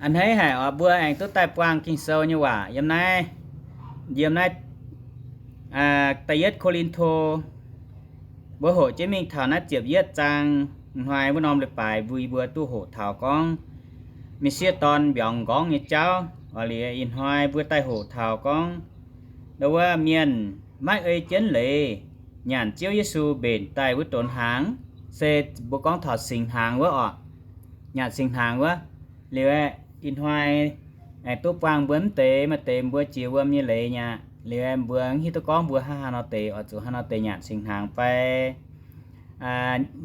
A'hneiv haic oc, mbuo aengx duqv daaih buangh Ging-Sou nyei waac yiem naaiv, yiem naaiv da'yietv Ko^lin^to. Mbuo hoqc jienv mingh taux naaiv ziepc yietv zaang hnoi wuov norm leiz-baaix mbuo, mbuo duqv hoqc taux gorngv Meqsieqv dorn mbiorngz m'nqorngv nyei jauv. Oc, liuz ih hnoi mbuo daaih hoqc taux gorngv ndo wuov mienh maiv ei jienv leiz nyanc Ziouv Yesu mbenc daaih wuov donx hnaangx, se mbuo gorngv taux singx hnaangx wuov oc. Nyanc singx hnaangx wuov. Liuz aeqv, ih hnoi aengx duqv buangh mbuo mv deix maaih deix mbuo jiex wuom nyei leiz nyei aqv. Liuz aeqv, mbuo mv hiuv duqv gorngv mbuo hnangv haaix nor deix oix zuqc haaix nor deix nyanc singx hnaangx fai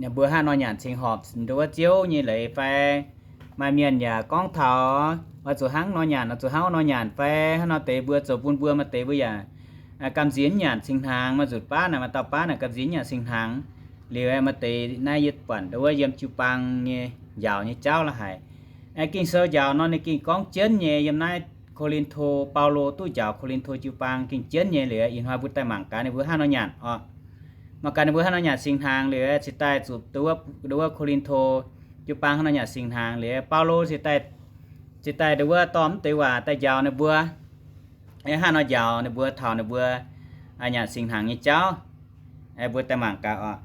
mbuo hnangv nor nyanc cingx horpc ndo wuov Ziouv nyei leiz fai. Maaih mienh yaac gorngv taux oix zuqc hnangv nor nyanc, oix zuqc hnangv nor nyanc fai hnangv nor deix mbuo zoux bun mbuo maaih deix mbuo yaac gamh nziex nyanc singx hnaangx, maaih nzunc baav naaic, maaih dauh baav naaic gamh nziex nyanc singx hnaangx. Liuz aeqv, maaih deix naaiv yie buatc ndo wuov yiem jiu-baang nyei njaaux nyei jauv la'haic. Aeqv, Ging-Sou njaaux nor ninh gengh gorngv jienv nyei. Yiem naaiv Ko^lin^to, Baulo duqv njaaux Ko^lin^to jiu-baang gengh jienv nyei. Liuz ih hnoi mbuo daaih mangc gaax ninh mbuo hnangv nor nyanc oc. Mangc gaax ninh mbuo hnangv nor nyanc singx hnaangx. Liuz cingx daaih zuqc ndo wuov Ko^lin^to jiu-baang hnangv nor nyanc singx hnaangx. Liuz Baulo cingx daaih, cingx daaih ndo wuov dorh mv deix waac daaih njaaux ninh mbuo, hnangv nor njaaux ninh mbuo taux ninh mbuo nyanc singx hnaangx nyei jauv. Mbuo daaih mangc gaax oc.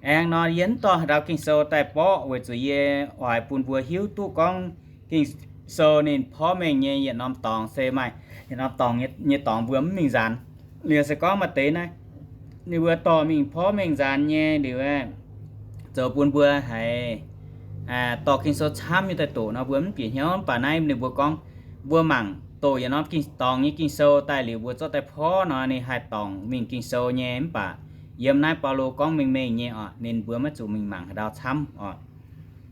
Aengx nor yie mv dorh haaix ndau Ging-Sou daaih borqv weic zuqc yie oix bun mbuo hiuv duqv gorngv Ging-Sou ninh porv mengh nyei yietc norm dorngx se maaih yietc norm dorngx nyei dorngx mbuo mv mingh nzaanx. Liuz se gorngv maaih deix naaiv ninh mbuo dorh mingh porv mengh nzaanx nyei liuz aeqv, zoux bun mbuo haiz dorh Ging-Sou camv nyei daaih doqc nor mbuo mv bieqc hnyouv. Mv baac naaiv ninh mbuo gorngv mbuo mangc doqc yietc norm ging-dorngx nyei Ging-Sou daaih liuz mbuo zorqv daaih porv nor ninh haih dorngc mingh Ging-Sou nyei. Mv baac yiem naaiv Baulo gorngv mengh mengh nyei oc, ninh mbuo maiv zuqc mingh mangc haaix ndau camv oc.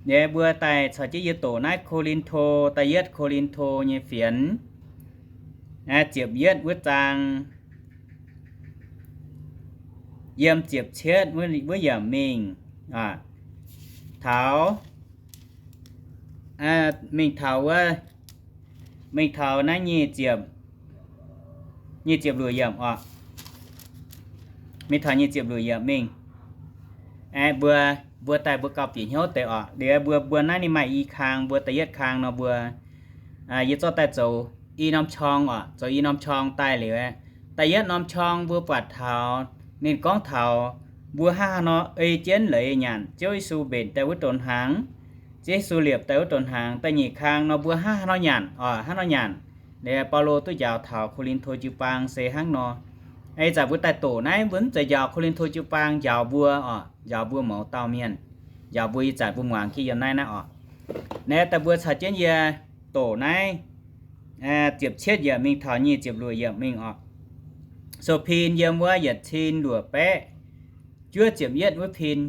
Liuz mbuo daaih caux jienv yie doqc naaiv Ko^lin^to da'yietv Ko^lin^to nyei fienx ziepc yietv wuov zaang yiem ziepc cietv wuov yiemc mingh taux, mingh taux wuov, mingh taux naaiv nyic ziepc, nyic ziepc luoqc yiemc oc. Mingh taux nyic ziepc luoqc yiemc mingh. Aeqv, mbuo, mbuo daaih mbuo gauh bieqc hnyouv deix oc. Liuz mbuo, mbuo naaiv ninh maaih i kang, mbuo da'yietv kang nor mbuo, yie zorqv daaih zoux i norm qorng oc, zoux i norm qorng daaih liuz, da'yietv norm qorng mbuo buatc taux ninh gorngv taux mbuo hnangv haaix nor ei jienv leiz nyanc Ziouv Yesu mbenc daaih wuov donx hnaangx, Ziouv Yesu liepc daaih wuov donx hnaangx. Da'nyeic kang nor mbuo hnangv haaix nor nyanc oc, hnangv nor nyanc. Liuz Baulo duqv njaaux taux Ko^lin^to jiu-baang se hnangv nor. Ih zanc mbuo daaih doqc naaiv mbuo mv zeiz njaaux Ko^lin^to jiu-baang, njaaux mbuo oc, njaaux mbuo mouz dauh mienh, njaaux mbuo ih zanc mbuo muangx jienv yiem naaiv naaiv oc. Naaiv daaih mbuo caux jienv yie doqc naaiv ziepc cietv yiemc mingh taux nyic ziepc luoqc yiemc mingh oc. Sou pin yiem wuov yietc cin luoqc baeqv juov ziepc yietv wuov pin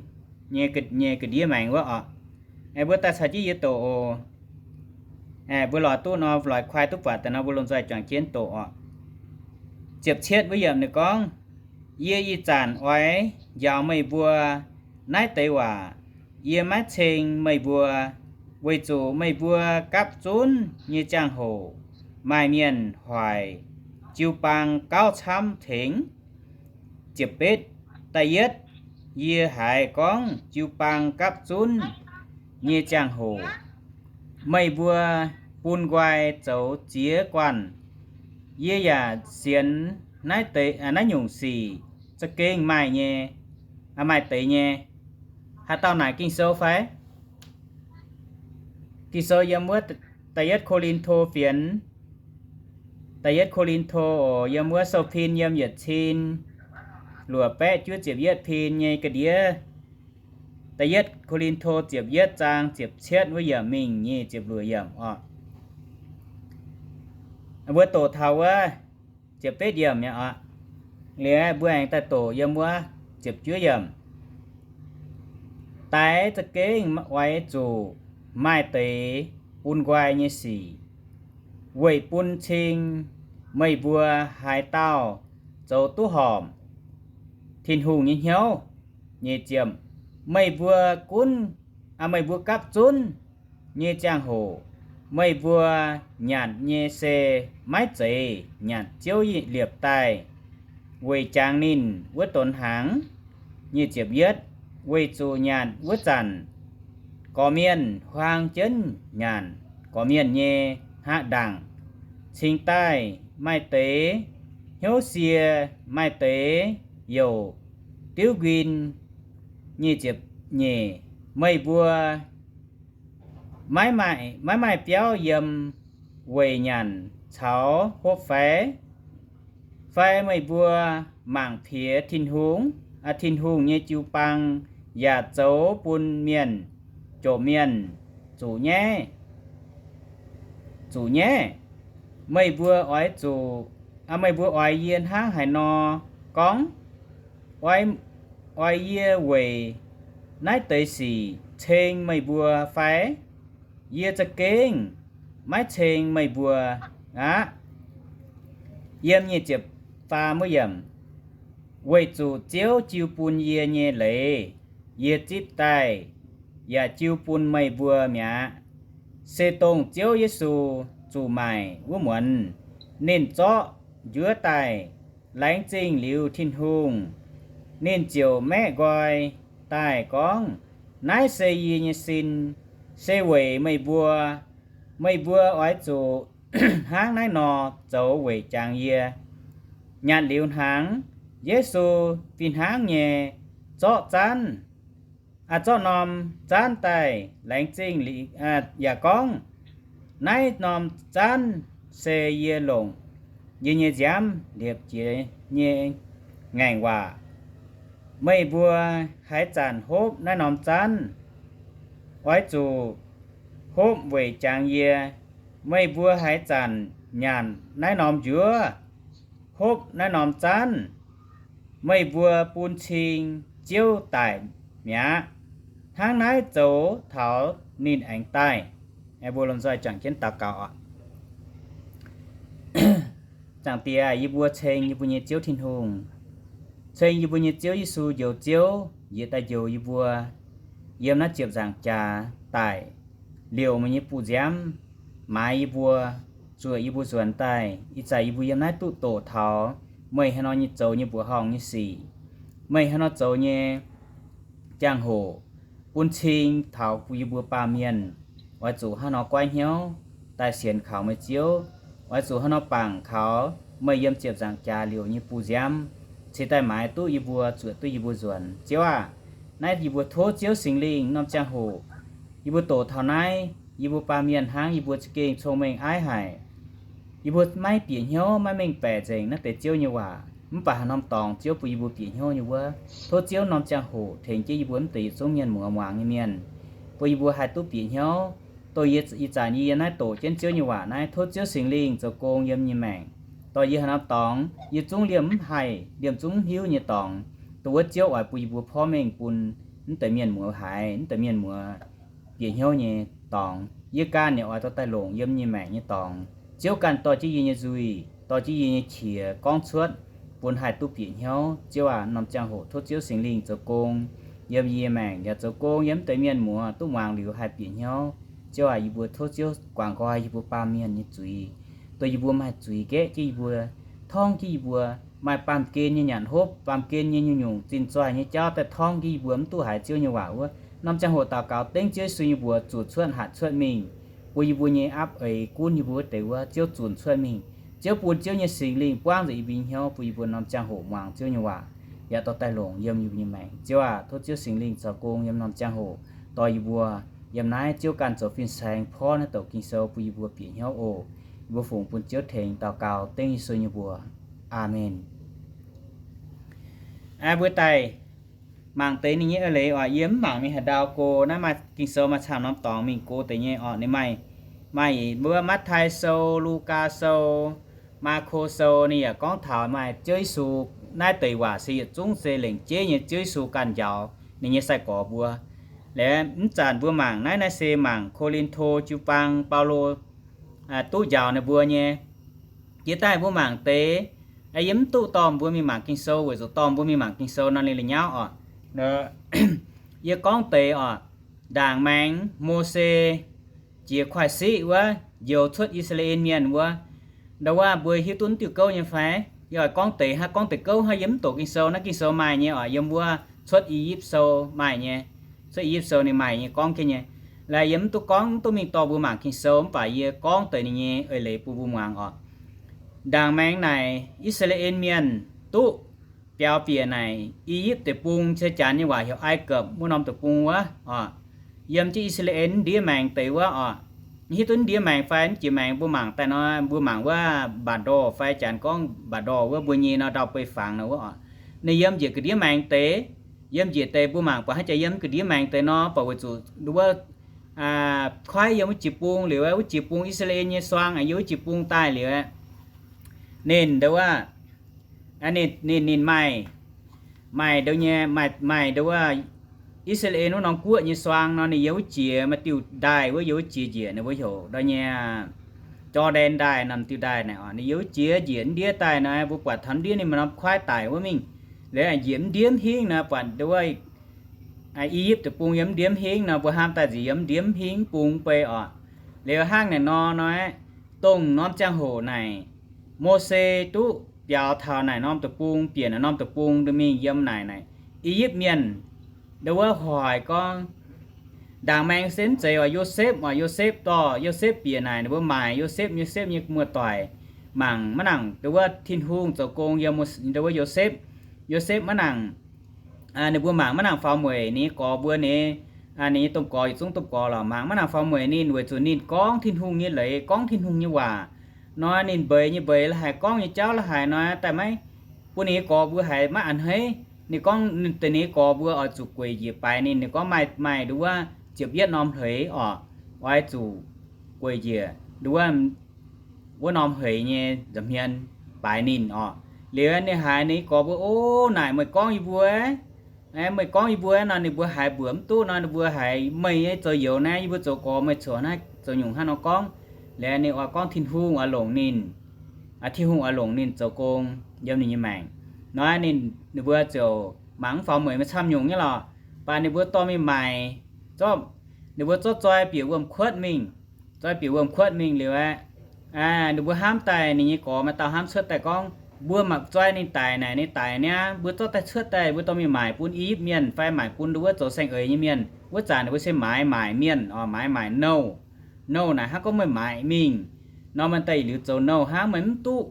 nyei ga'ndiev maengx wuov oc. Mbuo daaih caux jienv yie doqc oc. Mbuo lorz duqv nor, lorz kuaai duqv buatc daaih nor mbuo lomh nzoih juangc jienv doqc oc. Ziepc cietv wuov yiemc ninh gorngv, Yie ih zanc oix njaaux meih mbuo naaiv deix waac, yie maiv ceng meih mbuo, weic zuqc meih mbuo gapv zunv nyei ziangh hoc maaih mienh hoic jiu-baang gauh camv tengx. Ziepc betv, da'yietv, yie haiz gorngv jiu-baang gapv zunv nyei ziangh hoc meih mbuo bun nqoi zoux ziex guanh. Yie yaac sienx naaiv deix, naaiv nyungc sic za'gengh maaih nyei, maaih deix nyei. Haaix dauh naaic Ging-Sou fai? Ging-Sou yiem wuov da'yietv Ko^lin^to fienx, da'yietv Ko^lin^to oc, yiem wuov sou pin yiem yietc cin luoqc baeqv juov ziepc yietv pin nyei ga'ndiev. Da'yietv Ko^lin^to ziepc yietv zaang ziepc cietv wuov yiemc mingh nyic ziepc luoqc yiemc oc. Mbuo doqc taux wuov ziepc betv yiemc mi'aqv oc. Liuz mbuo aengx daaih doqc yiem wuov ziepc juov yiemc. Daix za'gengh oix zuqc maaih deix bun nqoi nyei sic weic bun cing meih mbuo haaix dauh zoux duqv horpc Tin-Hungh nyei hnyouv. Nyic ziepc, meih mbuo gunv, meih mbuo gapv zunv nyei ziangh hoc, meih mbuo nyanc nyei se maiv zeiz nyanc Ziouv liepc daaih weic jangx ninh wuov donx hnaangx. Nyic ziepc yietv, weic zuqc nyanc wuov zanc gorqv-mienh huaang jienv nyanc, gorqv-mienh nyei haav ndaangc. Cingx daaih maaih deix hnyouv sie, maaih deix youc diuv nquin. Nyic ziepc nyeic, meih mbuo maiv maaih, maiv maaih biauv yiem weic nyanc caux hopv fai? Fai meih mbuo mangc piex Tin-Hungh, Tin-Hungh nyei jiu-baang yaac zoux bun mienh, jomc mienh zuqc nyaiv, zuqc nyaiv? Meih mbuo oix zuqc, meih mbuo oix yie hnangv haaix nor gorngv? Oix, oix yie weic naaiv deix sic ceng meih mbuo fai? Yie za'gengh maiv ceng meih mbuo aqv. Yiem nyic ziepc faam yiemc, weic zuqc Ziouv jiu bun yie nyei leiz, yie zipv daaih yaac jiu bun meih mbuo mi'aqv. Se dongh Ziouv Yesu zuqc maaic wuov muonz ninh zorqv njuov daaih, laengz zingh liuz Tin-Hungh, ninh ziouc maeqv nqoi daaih gorngv, Naaiv se yie nyei sin, se weic meih mbuo. Meih mbuo oix zuqc hnangv naaiv nor zoux weic jangx yie. Nyanc liuz hnaangx, Yesu fih hnangv nyei zorqv zanv, zorqv norm zanv daaih laengz zingh, yaac gorngv, Naaiv norm zanv se yie longc yie nyei nziaamv liepc jiez nyei ngaengc waac. Meih mbuo haaix zanc hopv naaiv norm zanv, oix zuqc hopv weic jangx yie. Meih mbuo haaix zanc nyanc naaiv norm njuov, hopv naaiv norm zanv, meih mbuo bun cing Ziouv daic mi'aqv. Hnangv naaiv zoux taux ninh aengx daaih. Mbuo lomh nzoih juangc jienv daux gaux oc. Zaangc Diex, yie mbuo ceng yie mbuo nyei Ziouv Tin-Hungh, ceng yie mbuo nyei Ziouv Yesu njoux Ziouv, yie daaih njoux yie mbuo yiem naaiv ziepc nzaangc jaax daic, liouc meih nyei buoz-nziaamv maaiz yie mbuo, zuoqc yie mbuo nzuonx daaih. Ih zanc yie mbuo yiem naaiv duqv doqc taux meih haaix nor nyei zoux nyei mbuoqc horngh nyei sic, meih haaix nor zoux nyei jangx-hoc, bun cing taux bun yie mbuo baamh mienh oix zuqc haaix nor goiv hnyouv daaih sienx kaux meih Ziouv, oix zuqc haaix nor bangc kaux meih yiem ziepc nzaangc jaax liouc nyei buoz-nziaamv, cingx daaih maaiz duqv yie mbuo, zuoqc duqv yie mbuo nzuonx. Ziouv aah! Naaiv yie mbuo tov Ziouv Singx Lingh norm ziangh hoc, yie mbuo doqc taux naaiv, yie mbuo baamh mienh hnangv yie mbuo za'gengh cong-mengh aiv haic. Yie mbuo maiv bieqc hnyouv, maiv mengh baeqc nzengc naaiv deix Ziouv nyei waac. Mv baac haaix norm dorngx Ziouv bun yie mbuo bieqc hnyouv nyei wuov, tov Ziouv norm ziangh hoc tengx jienv yie mbuo mv deix yietc zungv mienh muoz muangx nyei mienh, bun yie mbuo haih duqv bieqc hnyouv. Dongh yie, ih zanc yie yiem naaiv doqc jienv Ziouv nyei waac naaiv, tov Ziouv Singx Lingh zoux gong yiem nyei maengc. Dongh yie haaix norm dorngx yie zungv liemh mv haih, liemh zungv mv hiuv nyei dorngx, dongh wuov Ziouv oix bun yie mbuo porv mengh bun mv deix mienh muoz haiz, mv deix mienh muoz bieqc hnyouv nyei dorngx. Yie ganh yaac oix dorh daaih longc yiem nyei maengc nyei dorngx. Ziouv ganh dorh jienv yie nyei nzuih, dorh jienv yie nyei qiex gorngv cuotv, bun haih duqv bieqc hnyouv. Ziouv aac, norm ziangh hoc tov Ziouv Singx Lingh zoux gong yiem yie nyei maengc, yaac zoux gong yiem mv deix mienh muoz duqv muangx liuz haih bieqc hnyouv. Ziouv aac, yie mbuo tov Ziouv guangc nqoi yie mbuo baamh mienh nyei zuiz, dongh yie mbuo maaih zuiz gaeqv jienv yie mbuo, torngv jienv yie mbuo, maaih baamh gen nyei nyanc hopv, baamh gen nyei nyungc-nyungc zinh zoih nyei jauv daaih torngv jienv yie mbuo mv duqv haiz Ziouv nyei waac wuov. Norm ziangh hoc daux gaux dengv Ziouv Yesu nyei mbuox zunc cuotv hatc cuotv mingh, bun yie mbuo nyei apv eix gunv yie mbuo wuov deix wuov Ziouv zunc cuotv mingh. Ziouv bun Ziouv nyei Singx Lingh buangv nzengc yie mbuo nyei hnyouv, bun yie mbuo norm ziangh hoc muangx Ziouv nyei waac, yaac dorh daaih longc yiem yie mbuo nyei maengc. Ziouv aac, tov Ziouv Singx Lingh zoux gong yiem norm ziangh hoc dorh yie mbuo yiem naaiv Ziouv ganh zoux fin-saeng porv naaiv douc Ging-Sou bun yie mbuo bieqc hnyouv oc. Yie mbuo fungx bun Ziouv tengx daux gaux dengv Yesu nyei mbuox. Aamen. Aa, mbuo daaih mangc deix ninh nyei eix leiz oc. Yie mv mangc mingh haaix ndau go, naaiv maaih Ging-Sou maaih camv norm dorngx mingh go deix nyei oc. Ninh maaih, maaih mbuo Matv^tai Sou, Lugaa Sou, Maako Sou, ninh yaac gorngv taux maaih Ziouv Yesu. Naaiv deix waac se yietc zungv se lengc jeiv nyei Ziouv Yesu ganh njaaux ninh nyei sai-gorx mbuo. Laaix mv zanc mbuo mangc naaiv, naaiv se mangc Ko^lin^to jiu-baang Baulo duqv njaaux ninh mbuo nyei. Jiex daaih mbuo mangc deix, yie mv duqv dorh mbuo mingh mangc Ging-Sou weic zuqc dorh mbuo mingh mangc Ging-Sou nor ninh la'nyauv oc. Yie gorngv deix oc, ndaangc maengx Mose jiex kuaaiv siqv wuov, njoux cuotv I^saa^laa^en Mienh wuov, ndau wuov mbuo hiuv duqv diuh gouv nyei fai? Yie oix gorngv deix hnangv, gorngv deix gouv hnangv, yie mv doqc Ging-Sou. Naaiv Ging-Sou maaih nyei oc, yiem wuov Cuotv I^yipv Sou maaih nyei. Cuotv I^yipv Sou ninh maaih nyei gorngv jienv nyei. Laaix yie mv duqv gorngv, mv duqv mingh dorh mbuo mangc Ging-Sou, mv baac yie gorngv deix ninh nyei eix leiz bun mbuo muangx oc. Ndaangc maengx naaic I^saa^laa^en Mienh duqv biaux bieqc naaic I^yipv Deic-Bung, se Janx nyei waac heuc Ai Cập wuov norm deic-bung wuov oc. Yiem jienv I^saa^laa^en ndiev maengx deix wuov oc. Hiuv duqv ndiev maengx fai mv jiex maengx, mbuo mangc daaih nor, mbuo mangc wuov Mbaac Ndorh fai Janx gorngv Mbaac Ndorh wuov, mbuo nyei nor ndau-beih fangx nor wuov oc. Ninh yiem njiec ga'ndiev maengx deix, yiem njiec deix mbuo mangc buatc haaix jaax yiem ga'ndiev maengx deix nor, buatc weic zuqc wuov koiv yiem wuov jiex bung liuz, wuov jiex bung, I^saa^laa^en nyei suang yiem wuov jiex bung daaih liuz, ninh ndo wuov, ninh, ninh, ninh maaih, maaih ndo nyei, maaih, maaih ndo wuov, I^saa^laa^en wuov norm guoqv nyei suang nor, ninh yiem wuov jiex, maaih diuh ndaaih wuov yiem wuov jiex njiec, ninh mbuo heuc ndo nyei Jor^ndaen Ndaaih, norm diuh ndaaih naaic oc. Ninh yiem wuov jiex njiec ndiev daaih nor, mbuo buatc taux ndiev ninh maaih norm kuaaiv daic wuov mingh. Liuz njiec ndiev hingv nor, buatc ndo wuov I^yipv Deic-Bung yiem ndiev hingv nor, mbuo hnamv daaih nziex yiem ndiev hingv bung bei oc. Liuz hnangv naaic nor nor, dongh norm ziangh hoc naaic, Mose duqv biaux taux naaic norm deic-bung, bieqc naaic norm deic-bung mingh yiem naaic, naaic I^yipv Mienh ndo wuov hoic gorngv, ndaangc maengx se mv zeiz oc, Yosepv oc, Yosepv dorh, Yosepv bieqc naaic, ninh mbuo maaic Yosepv, Yosepv nyei muoz-doic mangc maiv nangc ndo wuov Tin-Hungh zoux gong yiem ndo wuov Yosepv. Yosepv maiv nangc, ninh mbuo mangc maiv nangc faaux mueic ninh nyei gorx mbuo, ninh, ninh nyei domh gorx yietc zungv domh gorx lorqc, mangc maiv nangc faaux mueic ninh, weic zuqc ninh gorngv Tin-Hungh nyei leiz, gorngv Tin-Hungh nyei waac nor, ninh mbeix nyei mbeix la'haic, gorngv nyei jauv la'haic nor, daaih maiv bun ninh nyei gorx mbuo haiz maiv a'hneiv. Ninh gorngv deix ninh nyei gorx mbuo oix zuqc gueic njiec baaix ninh. Ninh gorngv maaih, maaih ndo wuov ziepc yietv norm hleix oc, oix zuqc gueic njiec ndo wuov, wuov norm hleix nyei nza'hmien baaix ninh oc. Liuz ninh haiz ninh nyei gorx mbuo, O, naaic meih gorngv yie mbuo, meih gorngv yie mbuo nor, ninh mbuo haiz mbuoqc mv duqv nor, ninh mbuo haiz meih nyei zoux youz naaiv, yie mbuo zoux gorx meih corc naaiv zoux nyungc hnangv nor gorngv. Liuz ninh oix gorngv Tin-Hungh oix longc ninh, Tin-Hungh oix longc ninh zoux gong yiem ninh nyei maengc. Nor ninh, ninh mbuo ziouc mangc mv faaux mueic, maaih camv nyungc nyei lorqc. Mv baac ninh mbuo dorh mingh maaic, zorqv, ninh mbuo zorqv zoi bieqc wuom-kuotv mingh, zoi bieqc wuom-kuotv mingh liuz aeqv, ninh mbuo hnamv daaih ninh nyei gorx maaih dauh hnamv cuotv daaih gorngv, Mbuo mangc zoi ninh daic naaic, ninh daic niaa, mbuo zorqv daaih cuotv daaih, mbuo dorh mingh maaic bun I^yipv Mienh fai maaic bun ndo wuov zoux saeng-eix nyei mienh. Wuov zanc ninh mbuo se maaiz maaic mienh oc, maaiz maaic nouh. Nouh naaic hnangv gorngv meih maaic mingh nor, meih daaih yietc liuz zoux nouh hnangv, meih mv duqv,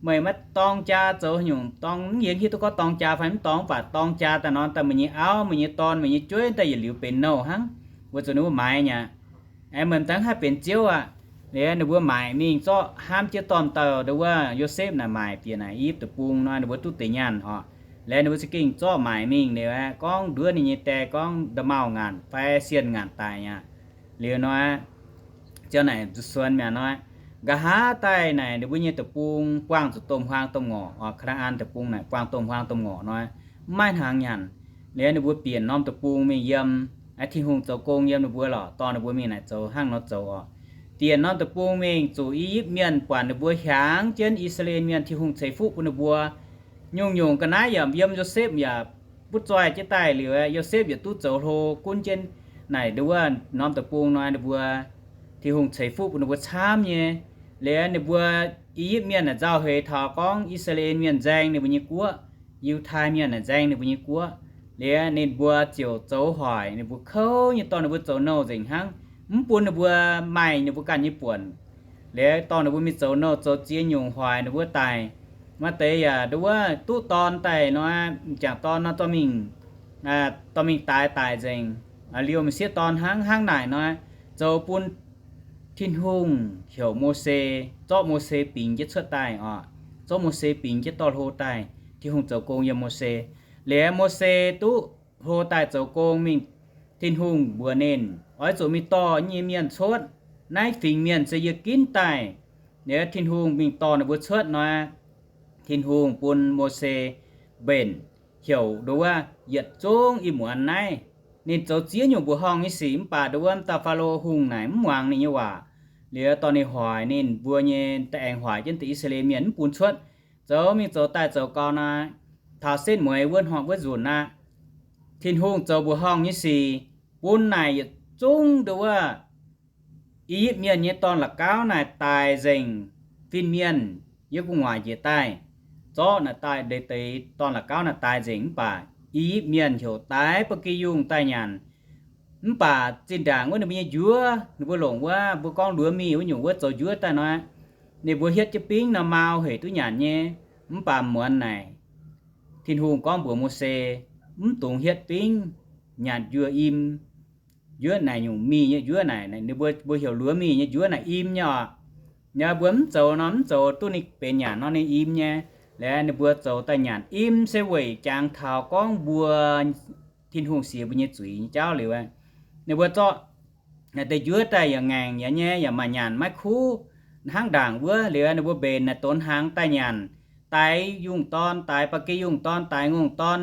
meih maiv dorng jaa zoux haaix nyungc, dorng mv, yie mv hiuv duqv gorngv dorng jaa fai mv dorng, mv baac dorng jaa daaih nor, daaih meih nyei auv, meih nyei dorn, meih nyei jueiv daaih yietc liuz benx nouh hnangv, weic zuqc ninh mbuo maaiz nyei aqv. Aeqv, meih mv dangv haih benx ziouv aqv. Liuz ninh mbuo maaic mingh zorqv hnamv jienv dorh dauh ndo wuov Yosepv naaic maaic bieqc naaic I^yipv Deic-Bung nor, ninh mbuo duqv deix nyaanh oc. Liuz ninh mbuo za'gengh zorqv maaic mingh liuz aeqv, gorngv nduov ninh nyei die gorngv nda'maauh ngaanc fai sienh ngaanc daic aqv. Liuz nor, ziouc naaic nzuqc suonx mi'aqv nor, nqa'haav daaih naaic ninh mbuo nyei deic-bung buangh zuqc domh huaang domh ngorc oc. Kaa^naa^an Deic-Bung naaic buangh domh huaang domh ngorc nor, mv maaih hnaangx nyanc. Liuz ninh mbuo bieqc norm deic-bung mingh yiem, Tin-Hungh zoux gong yiem ninh mbuo lorqc, dorh ninh mbuo mingh naaic zoux hnangv nor zoux oc. Bieqc norm deic-bung mingh zuqc I^yipv Mienh buatc ninh mbuo hiaangx jienv I^saa^laa^en Mienh, Tin-Hungh ceix fuqv bun ninh mbuo. Nyungc-nyungc ga'naaiv yaac yiem Yosepv yaac butv zoih jienv daaih liuz, Yosepv yaac duqv zoux hlo gunv jienv naaic ndo wuov norm deic-bung nor, ninh mbuo, Tin-Hungh ceix fuqv bun ninh mbuo camv nyei. Liuz ninh mbuo, I^yipv Mienh naaic nzauh heix taux gorngv I^saa^laa^en Mienh nzaeng ninh mbuo nyei guoqv, Yiutai Mienh naaic nzaeng ninh mbuo nyei guoqv. Liuz ninh mbuo ziouc zoux hoic ninh mbuo kouv nyei, dorh ninh mbuo zoux nouh nzengc hnangv, mv bun ninh mbuo maaih ninh mbuo ganh nyei buonc. Liuz dorh ninh mbuo mingh zoux nouh zoux ziex nyungc hoic ninh mbuo daic. Maaih deix yaac ndo wuov duqv dorn daaih nor, m'jangc dorn nor dorh mingh, dorh mingh daix daic nzengc, liouh m'sieqv dorn hnangv. Hnangv naaic nor, zoux bun Tin-Hungh heuc Mose, zorqv Mose bingx jienv cuotv daaih oc. Zorqv Mose bingx jienv dorh hlo daaih. Tin-Hungh zoux gong yiem Mose. Liuz Mose duqv hlo daaih zoux gong mingh, Tin-Hungh mbuox ninh, Oix zuqc mingh dorh yie nyei mienh cuotv. Naaiv fingx mienh se yie ginv daaih. Liuz Tin-Hungh mingh dorh ninh mbuo cuotv nor, Tin-Hungh bun Mose mbenc heuc ndo wuov yietc zungv ih muonz naaiv. Ninh zoux ziex nyungc mbuoqc horngh nyei sic, mv baac ndo wuov dauh Faalo Hungh naaic mv muangx ninh nyei waac. Liuz dorh ninh hoic ninh mbuo nyei, da'aengx hoic jienv deix I^saa^laa^en Mienh mv bun cuotv. Zoux mingh zoux daaih zoux gau nor, taux setv mueiz wuov hnoi wuov nzunc aqv, Tin-Hungh zoux mbuoqc horngh nyei sic bun naaic yietc zungv ndo wuov I^yipv Mienh nyei dorn-la'gauv naaic daic nzengc. Fin-mienh yiem gu'nguaaic njiec daaih, zorqv naaic daaih deix, deix dorn-la'gauv naaic daaih nzengc, mv baac I^yipv Mienh heuc daix ba'gi yungh daaih nyanc. Mv baac zinh ndaangc wuov ninh mbuo nyei njuov, ninh mbuo longc wuov mbuo gorngv luoz mingh wuov nyungc wuov zoux njuov daaih nor, ninh mbuo hietv jienv bingv nor mau hec duqv nyanc nyei. Mv baac muonz naaic Tin-Hungh gorngv mbuox Mose, mv dungx hietv bingv nyanc njuov im. Njuov naaic nyungc mingh nyei njuov naaic, ninh mbuo, mbuo heuc luoz mingh nyei njuov naaic im nyei oc. Yaac mbuo mv zoux nor, mv zoux duqv ninh benx nyanc nor ninh im nyei. Liuz ninh mbuo zoux daaih nyanc im se weic jangx taux gorngv mbuo Tin-Hungh siex mbuo nyei zuiz nyei jauv liuz, ninh mbuo zorqv naaic deix njuov daaih yaac ngaengc yaac nyei, yaac maaih nyanc maiv kuv hnangv ndaangc wuov. Liuz ninh mbuo mbenc naaic donx hnaangx daaih nyanc, daix yungh dorn, daix ba'gi yungh dorn, daix ngongh dorn,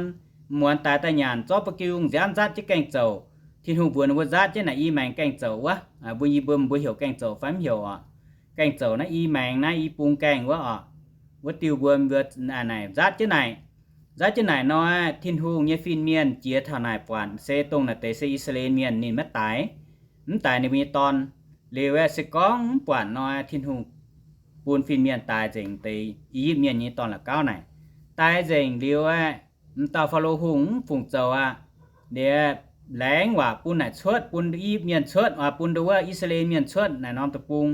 muonz daix daaih nyanc, zorqv ba'gi yungh nziaamv nzatv jienv gaengh zouc. Tin-Hungh mbuox ninh mbuo nzatv jienv naaic i maengx gaengh zouc wuov, mbuo, mbuo heuc gaengh zouc fai mv heuc oc. Gaengh zouc naaiv i maengx naaiv i bung gaengh wuov oc. Wuov diuh mbuo, mbuo naaic nzatv jienv naaic, nzatv jienv naaic nor, Tin-Hungh nyei fin-mienh jiex taux naaic buatc se dongh naaic deix se I^saa^laa^en Mienh ninh maiv daix, mv daix ninh mbuo nyei dorn. Liuz aeqv, se gorngv mv buatc nor, Tin-Hungh bun fin-mienh daix nzengc deix I^yipv Mienh nyei dorn la'gauv naaic. Daix nzengc liuz aeqv, m'dauh Faalo Hungh mv fungc zoux aqv. Liuz aeqv, laengz waac bun naaic cuotv, bun I^yipv Mienh cuotv, bun nduov I^saa^laa^en Mienh cuotv naaic norm deic-bung.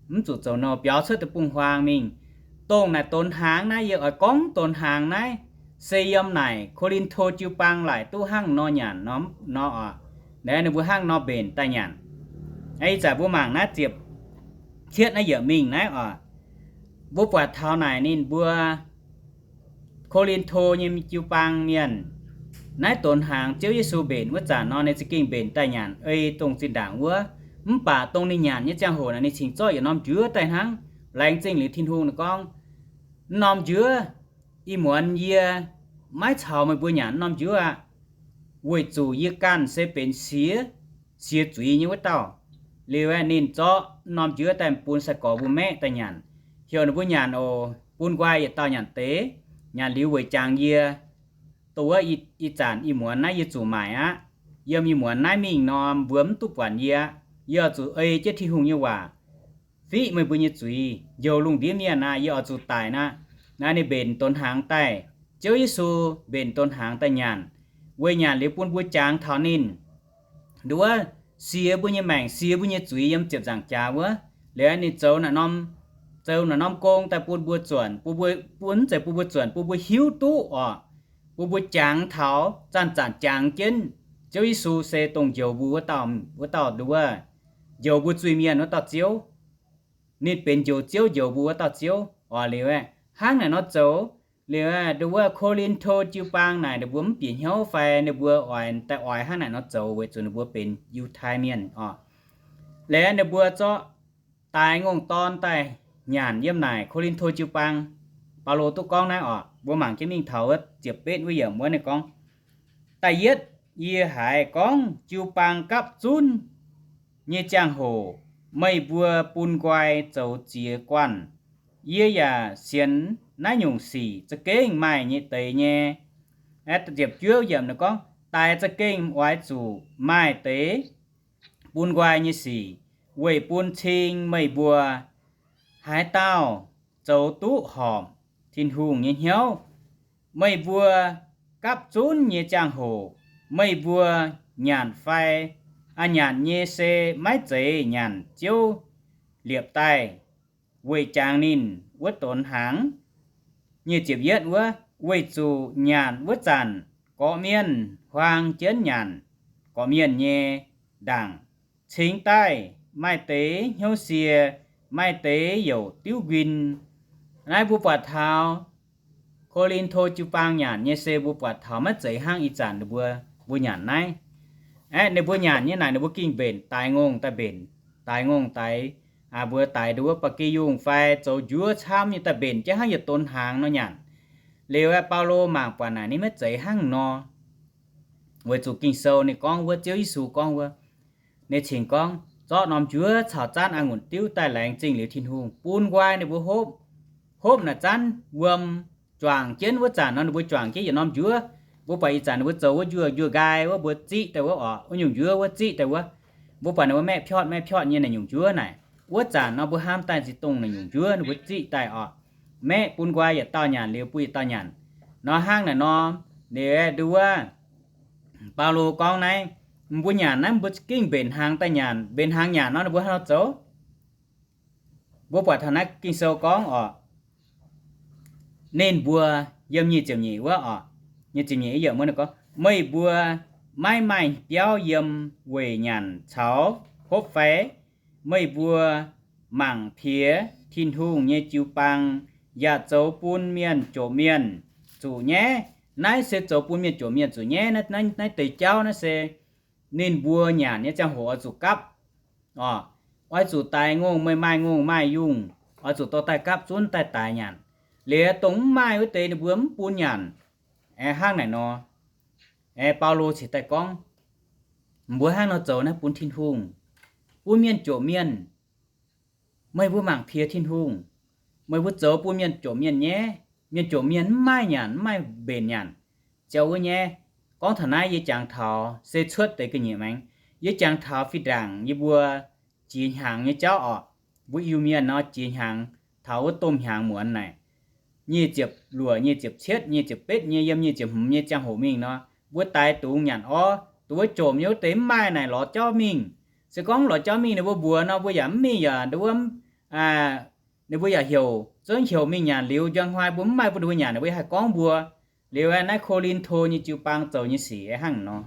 Mv zuqc zoux nouh, biaux cuotv deic-bung-huaang mingh. Dongh naaic donx hnaangx naaiv, yie oix gorngv donx hnaangx naaiv se yiem naaic Ko^lin^to jiu-baang laaic duqv hnangv nor nyanc nor oc. Naaiv ninh mbuo hnangv nor mbenc daaih nyanc. Ih zanc mbuo mangc naaiv ziepc cietv naaiv yietc mingh naaiv oc. Mbuo buatc taux naaic ninh mbuo Ko^lin^to nyei jiu-baang mienh, naaiv donx hnaangx Ziouv Yesu mbenc wuov zanc nor, ninh za'gengh mbenc daaih nyanc ei dongh zinh ndaangc wuov. Mv baac dongh ninh nyanc nyei ziangh hoc naaic, ninh cingx zorqv yietc norm njuov daaih hnangv. Laengz zingh liuz Tin-Hungh ninh gorngv, M'norm njuov, ih muonz yie maiv caux meih mbuo nyanc m'norm njuov aqv, weic zuqc yie ganh se benx siex, siex zuiz nyei wuov dauh. Liuz aeqv, ninh zorqv m'norm njuov daaih bun sai-gorx mbuo maeqv daaih nyanc. Heuc ninh mbuo nyanc oc, bun nqoi yietc dauh nyanc deix. Nyanc liuz weic jangx yie, dongh wuov ih zanc ih muonz naaiv yie zuqc maaic aqv. Yiem ih muonz naaiv mingh nor, mbuo mv duqv buatc yie aqv. Yie oix zuqc ei jienv Tin-Hungh nyei waac fiqv meih mbuo nyei zuiz. Njoux lungh ndiev mienh aqv, yie oix zuqc daic aqv. Naaiv ninh mbenc donx hnaangx daaih. Ziouv Yesu mbenc donx hnaangx daaih nyanc, weic nyanc liuz bun mbuo jangx taux ninh. Nduov, siex mbuo nyei maengc, siex mbuo nyei zuiz yiem ziepc nzaangc jaax wuov. Liuz ninh zoux naaiv norm, zoux naaiv norm gong daaih bun mbuo zuonc, bun mbuo, bun mv zeiz bun mbuo zuonc, bun mbuo hiuv duqv oc. Bun mbuo jangx taux, zanc-zanc jangx jienv Ziouv Yesu se dongh njoux mbuo wuov dauh, wuov dauh nduov, njoux mbuo zuiz-mienh wuov dauh Ziouv. Ninh benx njoux Ziouv, njoux mbuo wuov dauh Ziouv oc. Liuz aeqv, hnangv naaic nor zoux. Liuz aeqv, nduov Ko^lin^to jiu-baang naaic ninh mbuo mv bieqc hnyouv fai ninh mbuo oix daaih oix hnangv naaic nor zoux, weic zuqc ninh mbuo benx Yiutai Mienh oc. Liuz ninh mbuo zorqv daix ngongh dorn daaih nyanc yiem naaic Ko^lin^to jiu-baang. Baulo duqv gorngv naaiv oc, mbuo mangc jienv mingh taux wuov ziepc betv wuov yiemc wuov ninh gorngv, Da'yietv yie haiz gorngv jiu-baang gapv zunv nyei ziangh hoc, meih mbuo bun nqoi zoux ziex guanh. Yie yaac sienx naaiv nyungc sic za'gengh maaih nyei deix nyei. Ziepc juov yiemc ninh gorngv, Daic za'gengh oix zuqc maaih deix bun nqoi nyei sic, weic bun cing meih mbuo haaix dauh zoux duqv horpc Tin-Hungh nyei hnyouv. Meih mbuo gapv zunv nyei ziangh hoc, meih mbuo nyanc fai, aa, nyanc nyei se maiv zeiz nyanc Ziouv liepc daaih weic jangx ninh wuov donx hnaangx. Nyic ziepc yietv wuov, weic zuqc nyanc wuov zanc gorqv-mienh huaang jienv nyanc gorqv-mienh nyei ndaangc, cingx daaih maaih deix hnyouv sie, maaih deix youc diuv nquin. Naaiv mbuo buatc taux Ko^lin^to jiu-baang nyanc nyei se mbuo buatc taux maiv zeiz hnangv ih zanc ninh mbuo, mbuo nyanc naaiv. Aeqv, ninh mbuo nyanc nyei naaic ninh mbuo gengh mbenc, daix ngongh daaih mbenc, daix ngongh daix, mbuo daix nduov ba'gi yungh fai zoux njuov camv nyei daaih mbenc jienv hnangv yietc donx hnaangx nor nyanc. Liuz aeqv, Baulo mangc buatc naaic ninh maiv zeiz hnangv nor. Weic zuqc Ging-Sou ninh gorngv wuov, Ziouv Yesu gorngv wuov, ninh cingx gorngv zorqv norm njuov caux zanv a'ngunc diuv daaih laengz zingh liuz Tin-Hungh, bun nqoi ninh mbuo hopv. Hopv naaic zanv wuom juangc jienv wuov zanc nor ninh mbuo juangc jienv yietc norm njuov. Mbuo buatc ih zanc ninh mbuo zoux wuov njuov, njuov nqaai wuov mbuo ziqv daaih wuov oc, wuov nyungc njuov wuov ziqv daaih wuov. Mbuo buatc ninh mbuo maeqv piotv maeqv piotv nyei naaic nyungc njuov naaic. Wuov zanc nor mbuo hnamv daaih ziex dongh naaic nyungc njuov ninh mbuo ziqv daaih oc. Maeqv bun nqoi yietc dauh nyanc liuz bun yietc dauh nyanc. Nor hnangv naaic nor, liuz nduov Baulo gorngv naaiv, Mbuo nyanc naaiv mbuo gengh mbenc hnaangx daaih nyanc, mbenc hnaangx nyanc nor ninh mbuo haaix nor zoux? Mbuo buatc taux naaiv Ging-Sou gorngv oc, ninh mbuo, yiem nyic ziepc nyeic wuov oc, nyic ziepc nyeic yiem wuov ninh gorngv, meih mbuo maiv maaih biauv yiem weic nyanc caux hopv fai? Meih mbuo mangc piex Tin-Hungh nyei jiu-baang yaac zoux bun mienh jomc mienh zuqc nyaiv. Naaiv se zoux bun mienh jomc mienh zuqc nyaiv. Naaiv, naaiv deix jauv naaiv se ninh mbuo nyanc nyei ziangh hoc oix zuqc gapv. Oix zuqc daix ngongh, meih maaih ngongh maaih yungh, oix zuqc dorh daaih gapv zunv daaih daix nyanc. Liuz dongh mv maaih wuov deix ninh mbuo mv bun nyanc. Aeqv, hnangv naaic nor, aeqv, Baulo cingx daaih gorngv, mbuo hnangv nor zoux naaiv bun Tin-Hungh, bun mienh jomc mienh. Meih mbuo mangc piex Tin-Hungh, meih mbuo zoux bun mienh jomc mienh nyaiv. Mienh jomc mienh mv maaih nyanc, mv maaih mbenc nyanc. Ziouc wuov nyaiv, gorngv taux naaiv yie jangx taux se cuotv deix ga'nyiec maengx. Yie jangx taux fih ndaangc yie mbuo jiex hnyangx nyei jauv oc. Mbuo Iu-Mienh nor jiex hnyangx, taux wuov domh hnyangx muonz naaic, nyic ziepc luoqc, nyic ziepc cietv, nyic ziepc betv nyei, yiem nyic ziepc hmz nyei ziangh hoc mingh nor, mbuo daix dungz nyanc orv, dongh wuov jomc nyei wuov deix mv maaih naaic lorz jauv mingh. Se gorngv lorz jauv mingh ninh mbuo mbuox nor, mbuo yaac mv mingh yaac nduov, ninh mbuo yaac heuc, zungv heuc mingh nyanc liuz njang hnoi mbuo mv maaih bun ninh mbuo nyanc, ninh mbuo haih gorngv mbuo. Liuz naaiv Ko^lin^to nyei jiu-baang zoux nyei sic hnangv nor.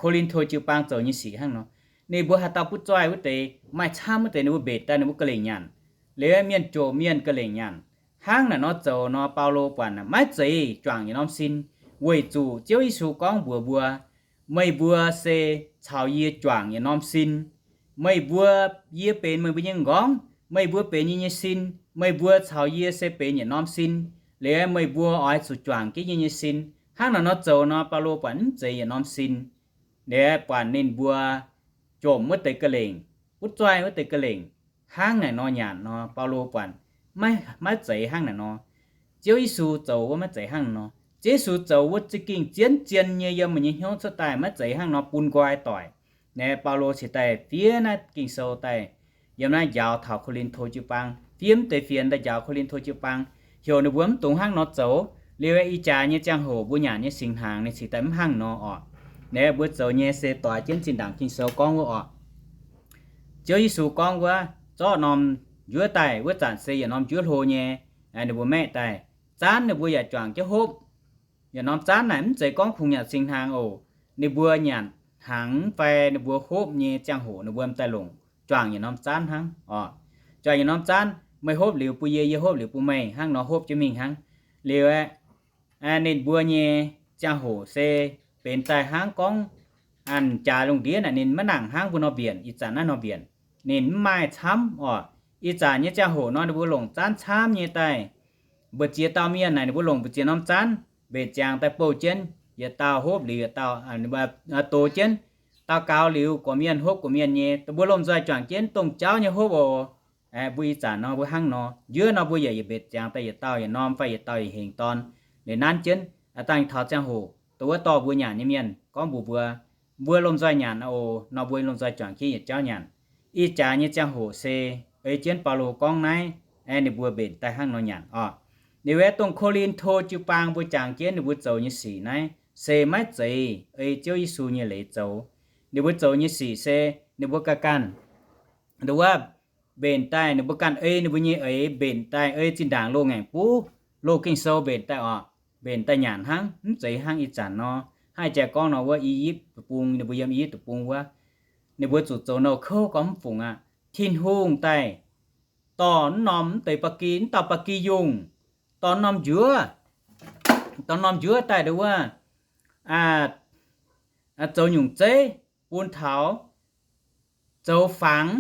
Ko^lin^to jiu-baang zoux nyei sic hnangv nor. Ninh mbuo haaix dauh butv zoih wuov deix, maaih camv wuov deix, ninh mbuo mbenc daaih ninh mbuo ga'lengc nyanc. Liuz mienh jomc mienh ga'lengc nyanc. Hnangv naaic nor zoux nor, Baulo buatc maiv zeiz juangc yietc norm sin, weic zuqc Ziouv Yesu gorngv mbuox mbuo, meih mbuo se caux yie juangc yietc norm sin. Meih mbuo, yie benx meih mbuo nyei m'nqorngv, meih mbuo benx yie nyei sin. Meih mbuo caux yie se benx yietc norm sin. Liuz meih mbuo oix zuqc juangc jienv yie nyei sin. Hnangv naaic nor zoux nor, Baulo buatc mv zeiz yietc norm sin. Liuz buatc ninh mbuo jomc wuov deix ga'lengc, butv zoih wuov deix ga'lengc, hnangv naaic nor nyanc nor, Baulo buatc maiv, maiv zeiz hnangv naaic nor. Ziouv Yesu zoux wuov maiv zeiz hnangv naaic nor. Ziouv Yesu zoux wuov za'gengh zien-zien nyei yiem meih nyei hnyouv cuotv daaih, maiv zeiz hnangv nor bun nqoi doic. Naaiv Baulo cingx daaih fiev naaiv Ging-Sou daaih, yiem naaiv njaaux taux Ko^lin^to jiu-baang, fiev mv deix fienx daaih njaaux Ko^lin^to jiu-baang, heuc ninh mbuo mv dungx hnangv nor zoux. Liuz ih jaax nyei ziangh hoc mbuo nyanc nyei singx hnaangx ninh cingx daaih mv hnangv nor orqc. Naaiv mbuo zoux nyei se doix jienv zinh ndaangc Ging-Sou gorngv wuov orqc. Ziouv Yesu gorngv wuov, zorqv norm njuov daaih wuov zanc se yietc norm njuov hlo nyei, ninh mbuo maeqv daaih, zaanv ninh mbuo yaac juangc jienv hopv. Yietc norm zaanv naaic mv zeiz gorngv kungx nyanc singx hnaangx oc. Ninh mbuo nyanc hnaangx fai ninh mbuo hopv nyei ziangh hoc ninh mbuo m'daaih longc juangc yietc norm zaanv hnangv oc. Juangc yietc norm zaanv, meih hopv liuz bun yie, yie hopv liuz bun meih, hnangv nor hopv jienv mingh hnangv. Liuz aeqv, ninh mbuo nyei ziangh hoc se benx daaih hnangv gorngv an jaax lungh ndiev naaic ninh maiv nangc hnangv mbuo nor mbienc, ih zanc naaiv nor mbienc. Ninh mv maaih camv oc. Ih zanc nyei ziangh hoc nor ninh mbuo longc zaanv camv nyei daaih. Mbu'ziex dauh mienh naaic ninh mbuo longc mbu'ziex norm zaanv mbenc ziangx daaih bouh jienv, yietc dauh hopv liuz yietc dauh, dox jienv, daux gaux liuz gorqv-mienh hopv gorqv-mienh nyei. Mbuo lomh nzoih juangc jienv dongh jauv nyei hopv oc. Mbuo ih zanc nor mbuo hnangv nor, njuov nor mbuo yaac yietc mbenc ziangx daaih yietc dauh yietc norm fai yietc dauh yietc hengx dorn. Liuz nanv jienv, dangh taux ziangh hoc dongh wuov dorh mbuo nyanc nyei mienh gorngv mbuox mbuo, mbuo lomh nzoih nyanc oc nor, mbuo lomh nzoih juangc jienv yietc jauv nyanc. Ih jaax nyei ziangh hoc se ei jienv Baulo gorngv naaiv, ninh mbuo mbenc daaih hnangv nor nyanc oc. Ninh mbuo dongh Ko^lin^to jiu-baang mbuo jangx jienv ninh mbuo zoux nyei sic naaiv se maiv zeiz ei Ziouv Yesu nyei leiz zoux. Ninh mbuo zoux nyei sic se ninh mbuo ganh ganh, nduov, mbenc daaih ninh mbuo ganh ei ninh mbuo nyei eix mbenc daaih ei zinh ndaangc loz-ngaengc buv, loz Ging-Sou mbenc daaih oc, mbenc daaih nyanc hnangv, mv zeiz hnangv ih zanc nor. Hnangv jaa gorngv nor wuov I^yipv Deic-Bung, ninh mbuo yiem I^yipv Deic-Bung wuov, ninh mbuo zuqc zoux nouh kouv gorngv mv fungc aqv. Tin-Hungh daaih dorh mv norm mv deix ba'gi, mv dauh ba'gi yungh, dorh norm njuov, dorh norm njuov daaih nduov, zoux nyungc zeiv bun taux zoux fangx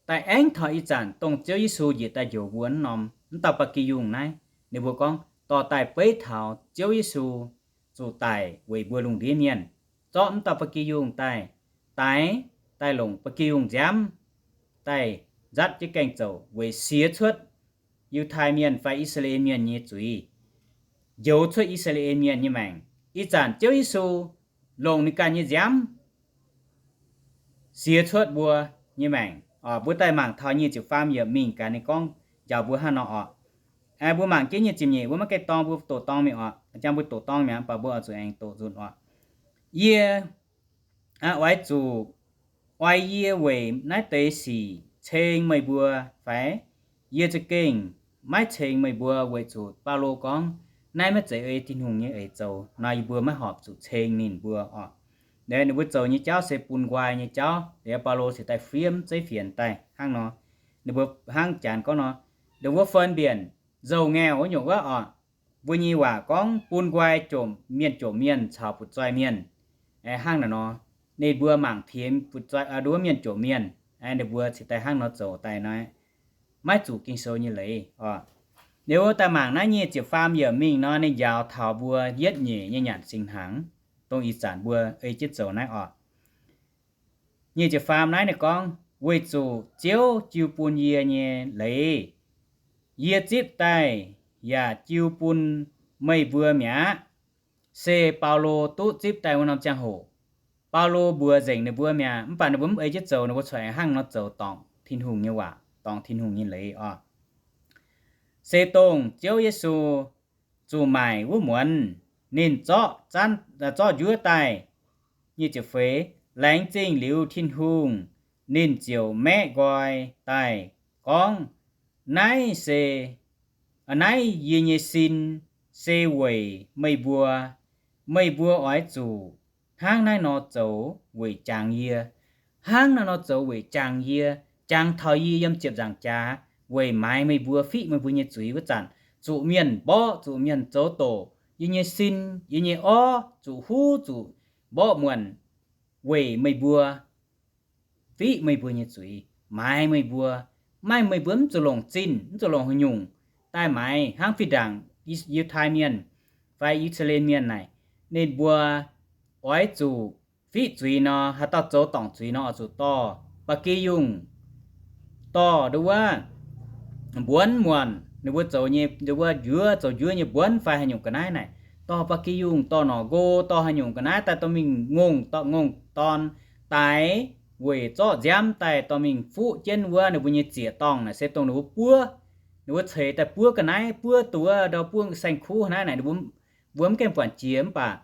daaih aengx taux ih zanc dongh Ziouv Yesu njiec daaih njoux mbuo mv norm mv dauh ba'gi yungh naaiv. Ninh mbuo gorngv dorh daaih beiv taux Ziouv Yesu zuqc daic weic mbuo lungh ndiev mienh. Zorqv mv dauh ba'gi yungh daaih daix, daaih longc ba'gi yungh nziaamv daaih nzatv jienv gaengh zoux weic siex cuotv Yiutai Mienh fai I^saa^laa^en Mienh nyei zuiz, njoux cuotv I^saa^laa^en Mienh nyei maengc. Ih zanc Ziouv Yesu longc ninh ganh nyei nziaamv siex cuotv mbuo nyei maengc. Mbuo daaih mangc taux nyic ziepc faam yiemc mingh gaax ninh gorngv njaaux mbuo hnangv nor oc. Mbuo mangc jienv nyic ziepc nyeic, mbuo maiv gaengh dorng, mbuo doqc dorng mingh oc. Aa, mbuo doqc dorng mi'aqv, mv baac mbuo oix zuqc aengx doqc nzunc oc. Yie, oix zuqc oix yie weic naaiv deix sic ceng meih mbuo fai? Yie za'gengh maiv ceng meih mbuo, weic zuqc Baulo gorngv, naaiv maiv zeiz ei Tin-Hungh nyei eix zoux nor, yie mbuo maiv horpc zuqc ceng ninh mbuo oc. Ninh mbuo zoux nyei jauv se bun nqoi nyei jauv. Liuz Baulo cingx daaih fiev zeiv fienx daaih hnangv nor. Ninh mbuo hnangv janx gorngv nor, ninh mbuo phân biệt giàu nghèo wuov nyungc wuov oc. Mbuo nyei waac gorngv bun nqoi jomc mienh, jomc mienh caux butv-zoih mienh, hnangv naaiv nor. Ninh mbuo mangc tiemx butv-zoih, nduov mienh jomc mienh, ninh mbuo cingx daaih hnangv nor zoux daaih nor, maiv zuqc Ging-Sou nyei leiz oc. Liuz daaih mangc naaiv nyic ziepc faam yiemc mingh nor, ninh njaaux taux mbuo yietv nyeic nyei nyanc singx hnaangx, dongh ih zanc mbuo ei jienv zoux naaiv oc. Nyic ziepc faam naaiv ninh gorngv, weic zuqc Ziouv jiu bun yie nyei leiz, yie zipv daaih yaac jiu bun meih mbuo mi'aqv. Se Baulo duqv zipv daaih wuov norm ziangh hoc. Baulo mbuox nzengc ninh mbuo mi'aqv, mv baac ninh mbuo mv ei jienv zoux, ninh mbuo corc hnangv nor zoux dorngc Tin-Hungh nyei waac, dorngc Tin-Hungh nyei leiz oc. Se dongh Ziouv Yesu zuqc maaic wuov muonz, ninh zorqv zanv, zorqv njuov daaih, nyic ziepc feix, laengz zingh liuz Tin-Hungh, ninh ziouc maeqv nqoi daaih gorngv, naaiv se, naaiv yie nyei sin se weic meih mbuo. Meih mbuo oix zuqc hnangv naaiv nor zoux weic jangx yie. Hnangv naaiv nor zoux weic jangx yie, jangx taux yie yiem ziepc nzaangc jaax, weic maaiz meih mbuo, fiqv meih mbuo nyei zuiz wuov zanc, zuqc mienh mborqv, zuqc mienh zoux doqc yie nyei sin, yie nyei orv, zuqc huv, zuqc mborqv muonc, weic meih mbuo, fiqv meih mbuo nyei zuiz, maaiz meih mbuo. Maaih meih mbuo mv zuqc longc zinh, mv zuqc longc haaix nyungc daaih maaiz, hnangv fih ndaangc Yiu-, Yiutai Mienh fai I^saa^laa^en Mienh naaic, ninh mbuo oix zuqc fiqv zuiz nor, haaix dauh zoux dorngc zuiz nor, oix zuqc dorh ba'gi yungh, dorh nduov wuov mbuonv muonc, ninh mbuo zoux nyei, nduov wuov njuov, zoux njuov nyei mbuonv fai haaix nyungc ga'naaiv naaic, dorh ba'gi yungh, dorh norqc nqo, dorh haaix nyungc ga'naaiv daaih dorh mingh ngongh, dorh ngongh dorn daix, weic zorqv nziaamv daaih dorh mingh fuqv jienv wuov ninh mbuo nyei ziec-dorngh naaic, se dongh ninh mbuo buov, ninh mbuo ceix daaih buov ga'naaiv, buov duqv ndau buov saeng-kuv naaiv naaic, ninh mbuo, mbuo mv gaengh buatc jiex, mv baac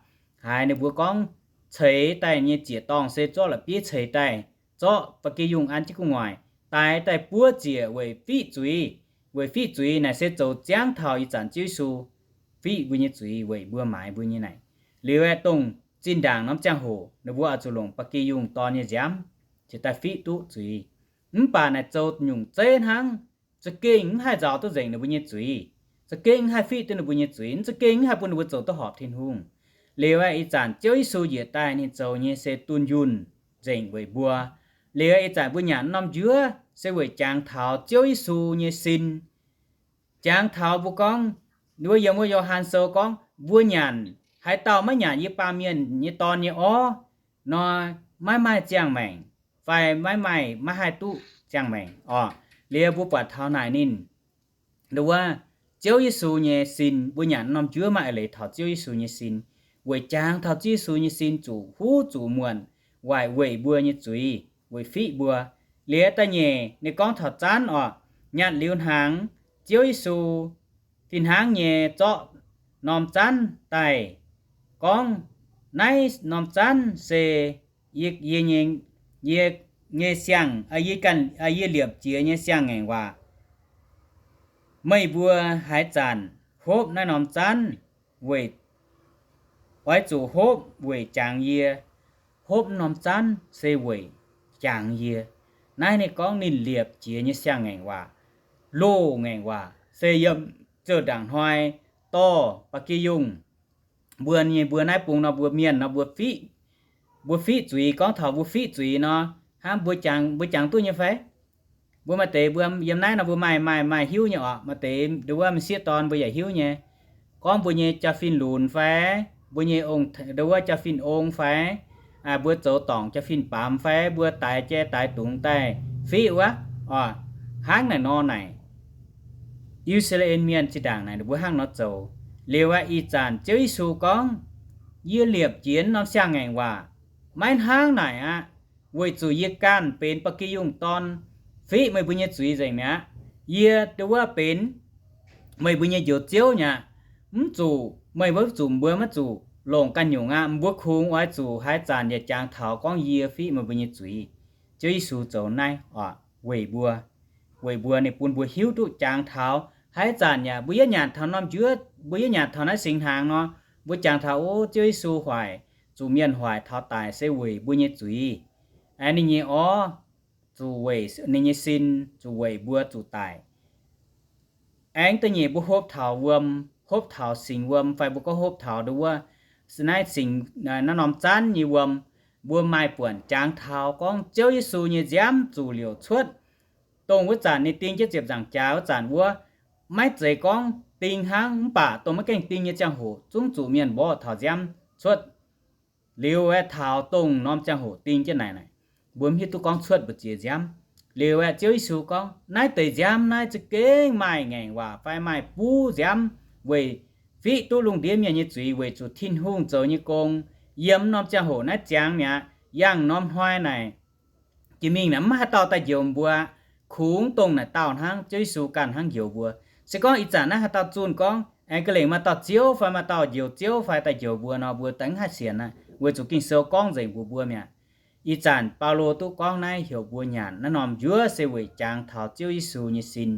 haiz ninh mbuo gorngv ceix daaih nyei ziec-dorngh se zorqv la'bieiv ceix daaih, zorqv ba'gi yungh an jienv gu'nguaaic, daix daaih buov ziec weic fiqv zuiz. Weic fiqv zuiz naaic se zoux ziangv taux ih zanc Ziouv Yesu fiqv mbuo nyei zuiz weic mbuo maaiz mbuo nyei naaic. Liuz aeqv, dongh zinh ndaangc norm ziangh hoc ninh mbuo oix zuqc longc ba'gi yungh dorn nyei nziaamv ceix daaih fiqv duqv zuiz. Mv baac naaic zoux nyungc zeiv hnangv, za'gengh mv haih nzaaux duqv nzengc ninh mbuo nyei zuiz, za'gengh mv haih fiqv duqv ninh mbuo nyei zuiz, mv za'gengh mv haih bun ninh mbuo zoux duqv horpc Tin-Hungh. Liuz aeqv, ih zanc Ziouv Yesu njiec daaih ninh zoux nyei se dunh yunh nzengc weic mbuo. Liuz aeqv, ih zanc mbuo nyanc norm njuov se weic jangx taux Ziouv Yesu nyei sin. Jangx taux mbuo gorngv, wuov yiem wuov Yo^han Sou gorngv, mbuo nyanc, haaix dauh maiv nyanc yie baamh mienh nyei dorn nyei orv nor, maiv maaih ziangh maengc, fai maiv maaih, maiv haih duqv ziangh maengc oc. Liuz mbuo buatc taux naaic ninh, nduov wuov, Ziouv Yesu nyei sin, mbuo nyanc norm njuov maaih eix leiz taux Ziouv Yesu nyei sin, weic jangx taux Ziouv Yesu nyei sin zuqc huv zuqc muonc, waaic weic mbuo nyei zuiz, weic fiqv mbuo. Liuz da'nyeic ninh gorngv taux zanv oc, nyanc liuz hnaangx, Ziouv Yesu fih hnangv nyei zorqv norm zanv daaih gorngv, naaiv norm zanv se yie, yie nyei, yie nyei siang, yie ganh, yie liepc jiez nyei siang-ngaengc waac. Meih mbuo haaix zanc hopv naaiv norm zanv weic, oix zuqc hopv weic jangx yie. Hopv norm zanv se weic jangx yie. Naaiv ninh gorngv ninh liepc jiez nyei siang-ngaengc waac, loz-ngaengc waac se yiem ziouc ndaangc hnoi dorh ba'gi yungh. Mbuo nyei, mbuo naaiv bung nor mbuo mienh nor mbuo fiqv, mbuo fiqv zuiz, gorngv taux mbuo fiqv zuiz nor, hnangv mbuo jangx, mbuo jangx duqv nyei fai? Mbuo maaih deix mbuo yiem naaiv nor mbuo maaih, maaih, maaih hiuv nyei oc. Maaih deix nduov wuov m'sieqv dorn mbuo yaac hiuv nyei. Gorngv mbuo nyei jaa-fin lunx fai, mbuo nyei ong, nduov wuov jaa-fin ong fai, mbuo zoux dorngc jaa-fin baamz fai, mbuo daix jai daix dungz daaih fiqv wuov oc. Hnangv naaic nor naaic, I^saa^laa^en Mienh zinh ndaangc naaic ninh mbuo hnangv nor zoux. Liuz aeqv, ih zanc Ziouv Yesu gorngv, yie liepc jiez norm siang-ngaengc waac maiv hnangv naaic aqv, weic zuqc yie ganh benx ba'gi yungh dorn fiqv meih mbuo nyei zuiz nzengc mi'aqv. Yie nduov wuov benx meih mbuo nyei Njoux Ziouv mi'aqv. Mv zuqc meih mbuo, mv zuqc mbuo, maiv zuqc longc ganh nyungc aqv. Mbuo kungx oix zuqc haaix zanc yaac jangx taux gorngv yie fiqv meih mbuo nyei zuiz. Ziouv Yesu zoux naaiv oc, weic mbuo, weic mbuo ninh bun mbuo hiuv duqv jangx taux haaix zanc yaac mbuo yaac nyanc taux norm njuov, mbuo yaac nyanc taux naaiv singx hnaangx nor, mbuo jangx taux, o, Ziouv Yesu hoic, zuqc mienh hoic taux daic se weic mbuo nyei zuiz. Aengx ninh nyei orv zuqc weic ninh nyei sin, zuqc weic mbuo zuqc daic. Aengx da'nyeic mbuo hopv taux wuom, hopv taux singx wuom, fai mbuo gorngv hopv taux nduov wuov, naaiv singx, naaiv norm zanv nyei wuom, mbuo maaih buonc jangx taux gorngv Ziouv Yesu nyei nziaamv zuqc liouc cuotv. Dongh wuov zanc ninh ding jienv ziepc nzaangc jaax wuov zanc wuov, maiv zeiz gorngv ding hnangv, mv baac dongh maiv gaengh ding nyei ziangh hoc zungv zuqc mienh mborqv taux nziaamv cuotv. Liuz aeqv, taux dongh norm ziangh hoc ding jienv naaic, mbuo mv hiuv duqv gorngv cuotv mbu'ziex nziaamv. Liuz aeqv, Ziouv Yesu gorngv, naaiv deix nziaamv naaiv za'gengh maaih ngaengc waac fai maaih buv nziaamv weic fiqv duqv lungh ndiev mienh nyei zuiz, weic zuqc Tin-Hungh zoux nyei gong yiem norm ziangh hoc naaiv ziangx mi'aqv. Yangh norm hnoi naaic, jiex mingh naaic mv haaix dauh daaih njoux mbuo, kungx dongh naaic dauh hnangv, Ziouv Yesu ganh hnangv njoux mbuo. Se gorngv ih zanc naaiv haaix dauh zunh gorngv, aengx ga'lengc maaih dauh ziouv fai maaih dauh njoux ziouv fai daaih njoux mbuo nor, mbuo daaih mv haih sienx aqv, weic zuqc Ging-Sou gorngv nzengc mbuox mbuo mi'aqv. Ih zanc Baulo duqv gorngv naaiv heuc mbuo nyanc naaiv norm njuov se weic jangx taux Ziouv Yesu nyei sin.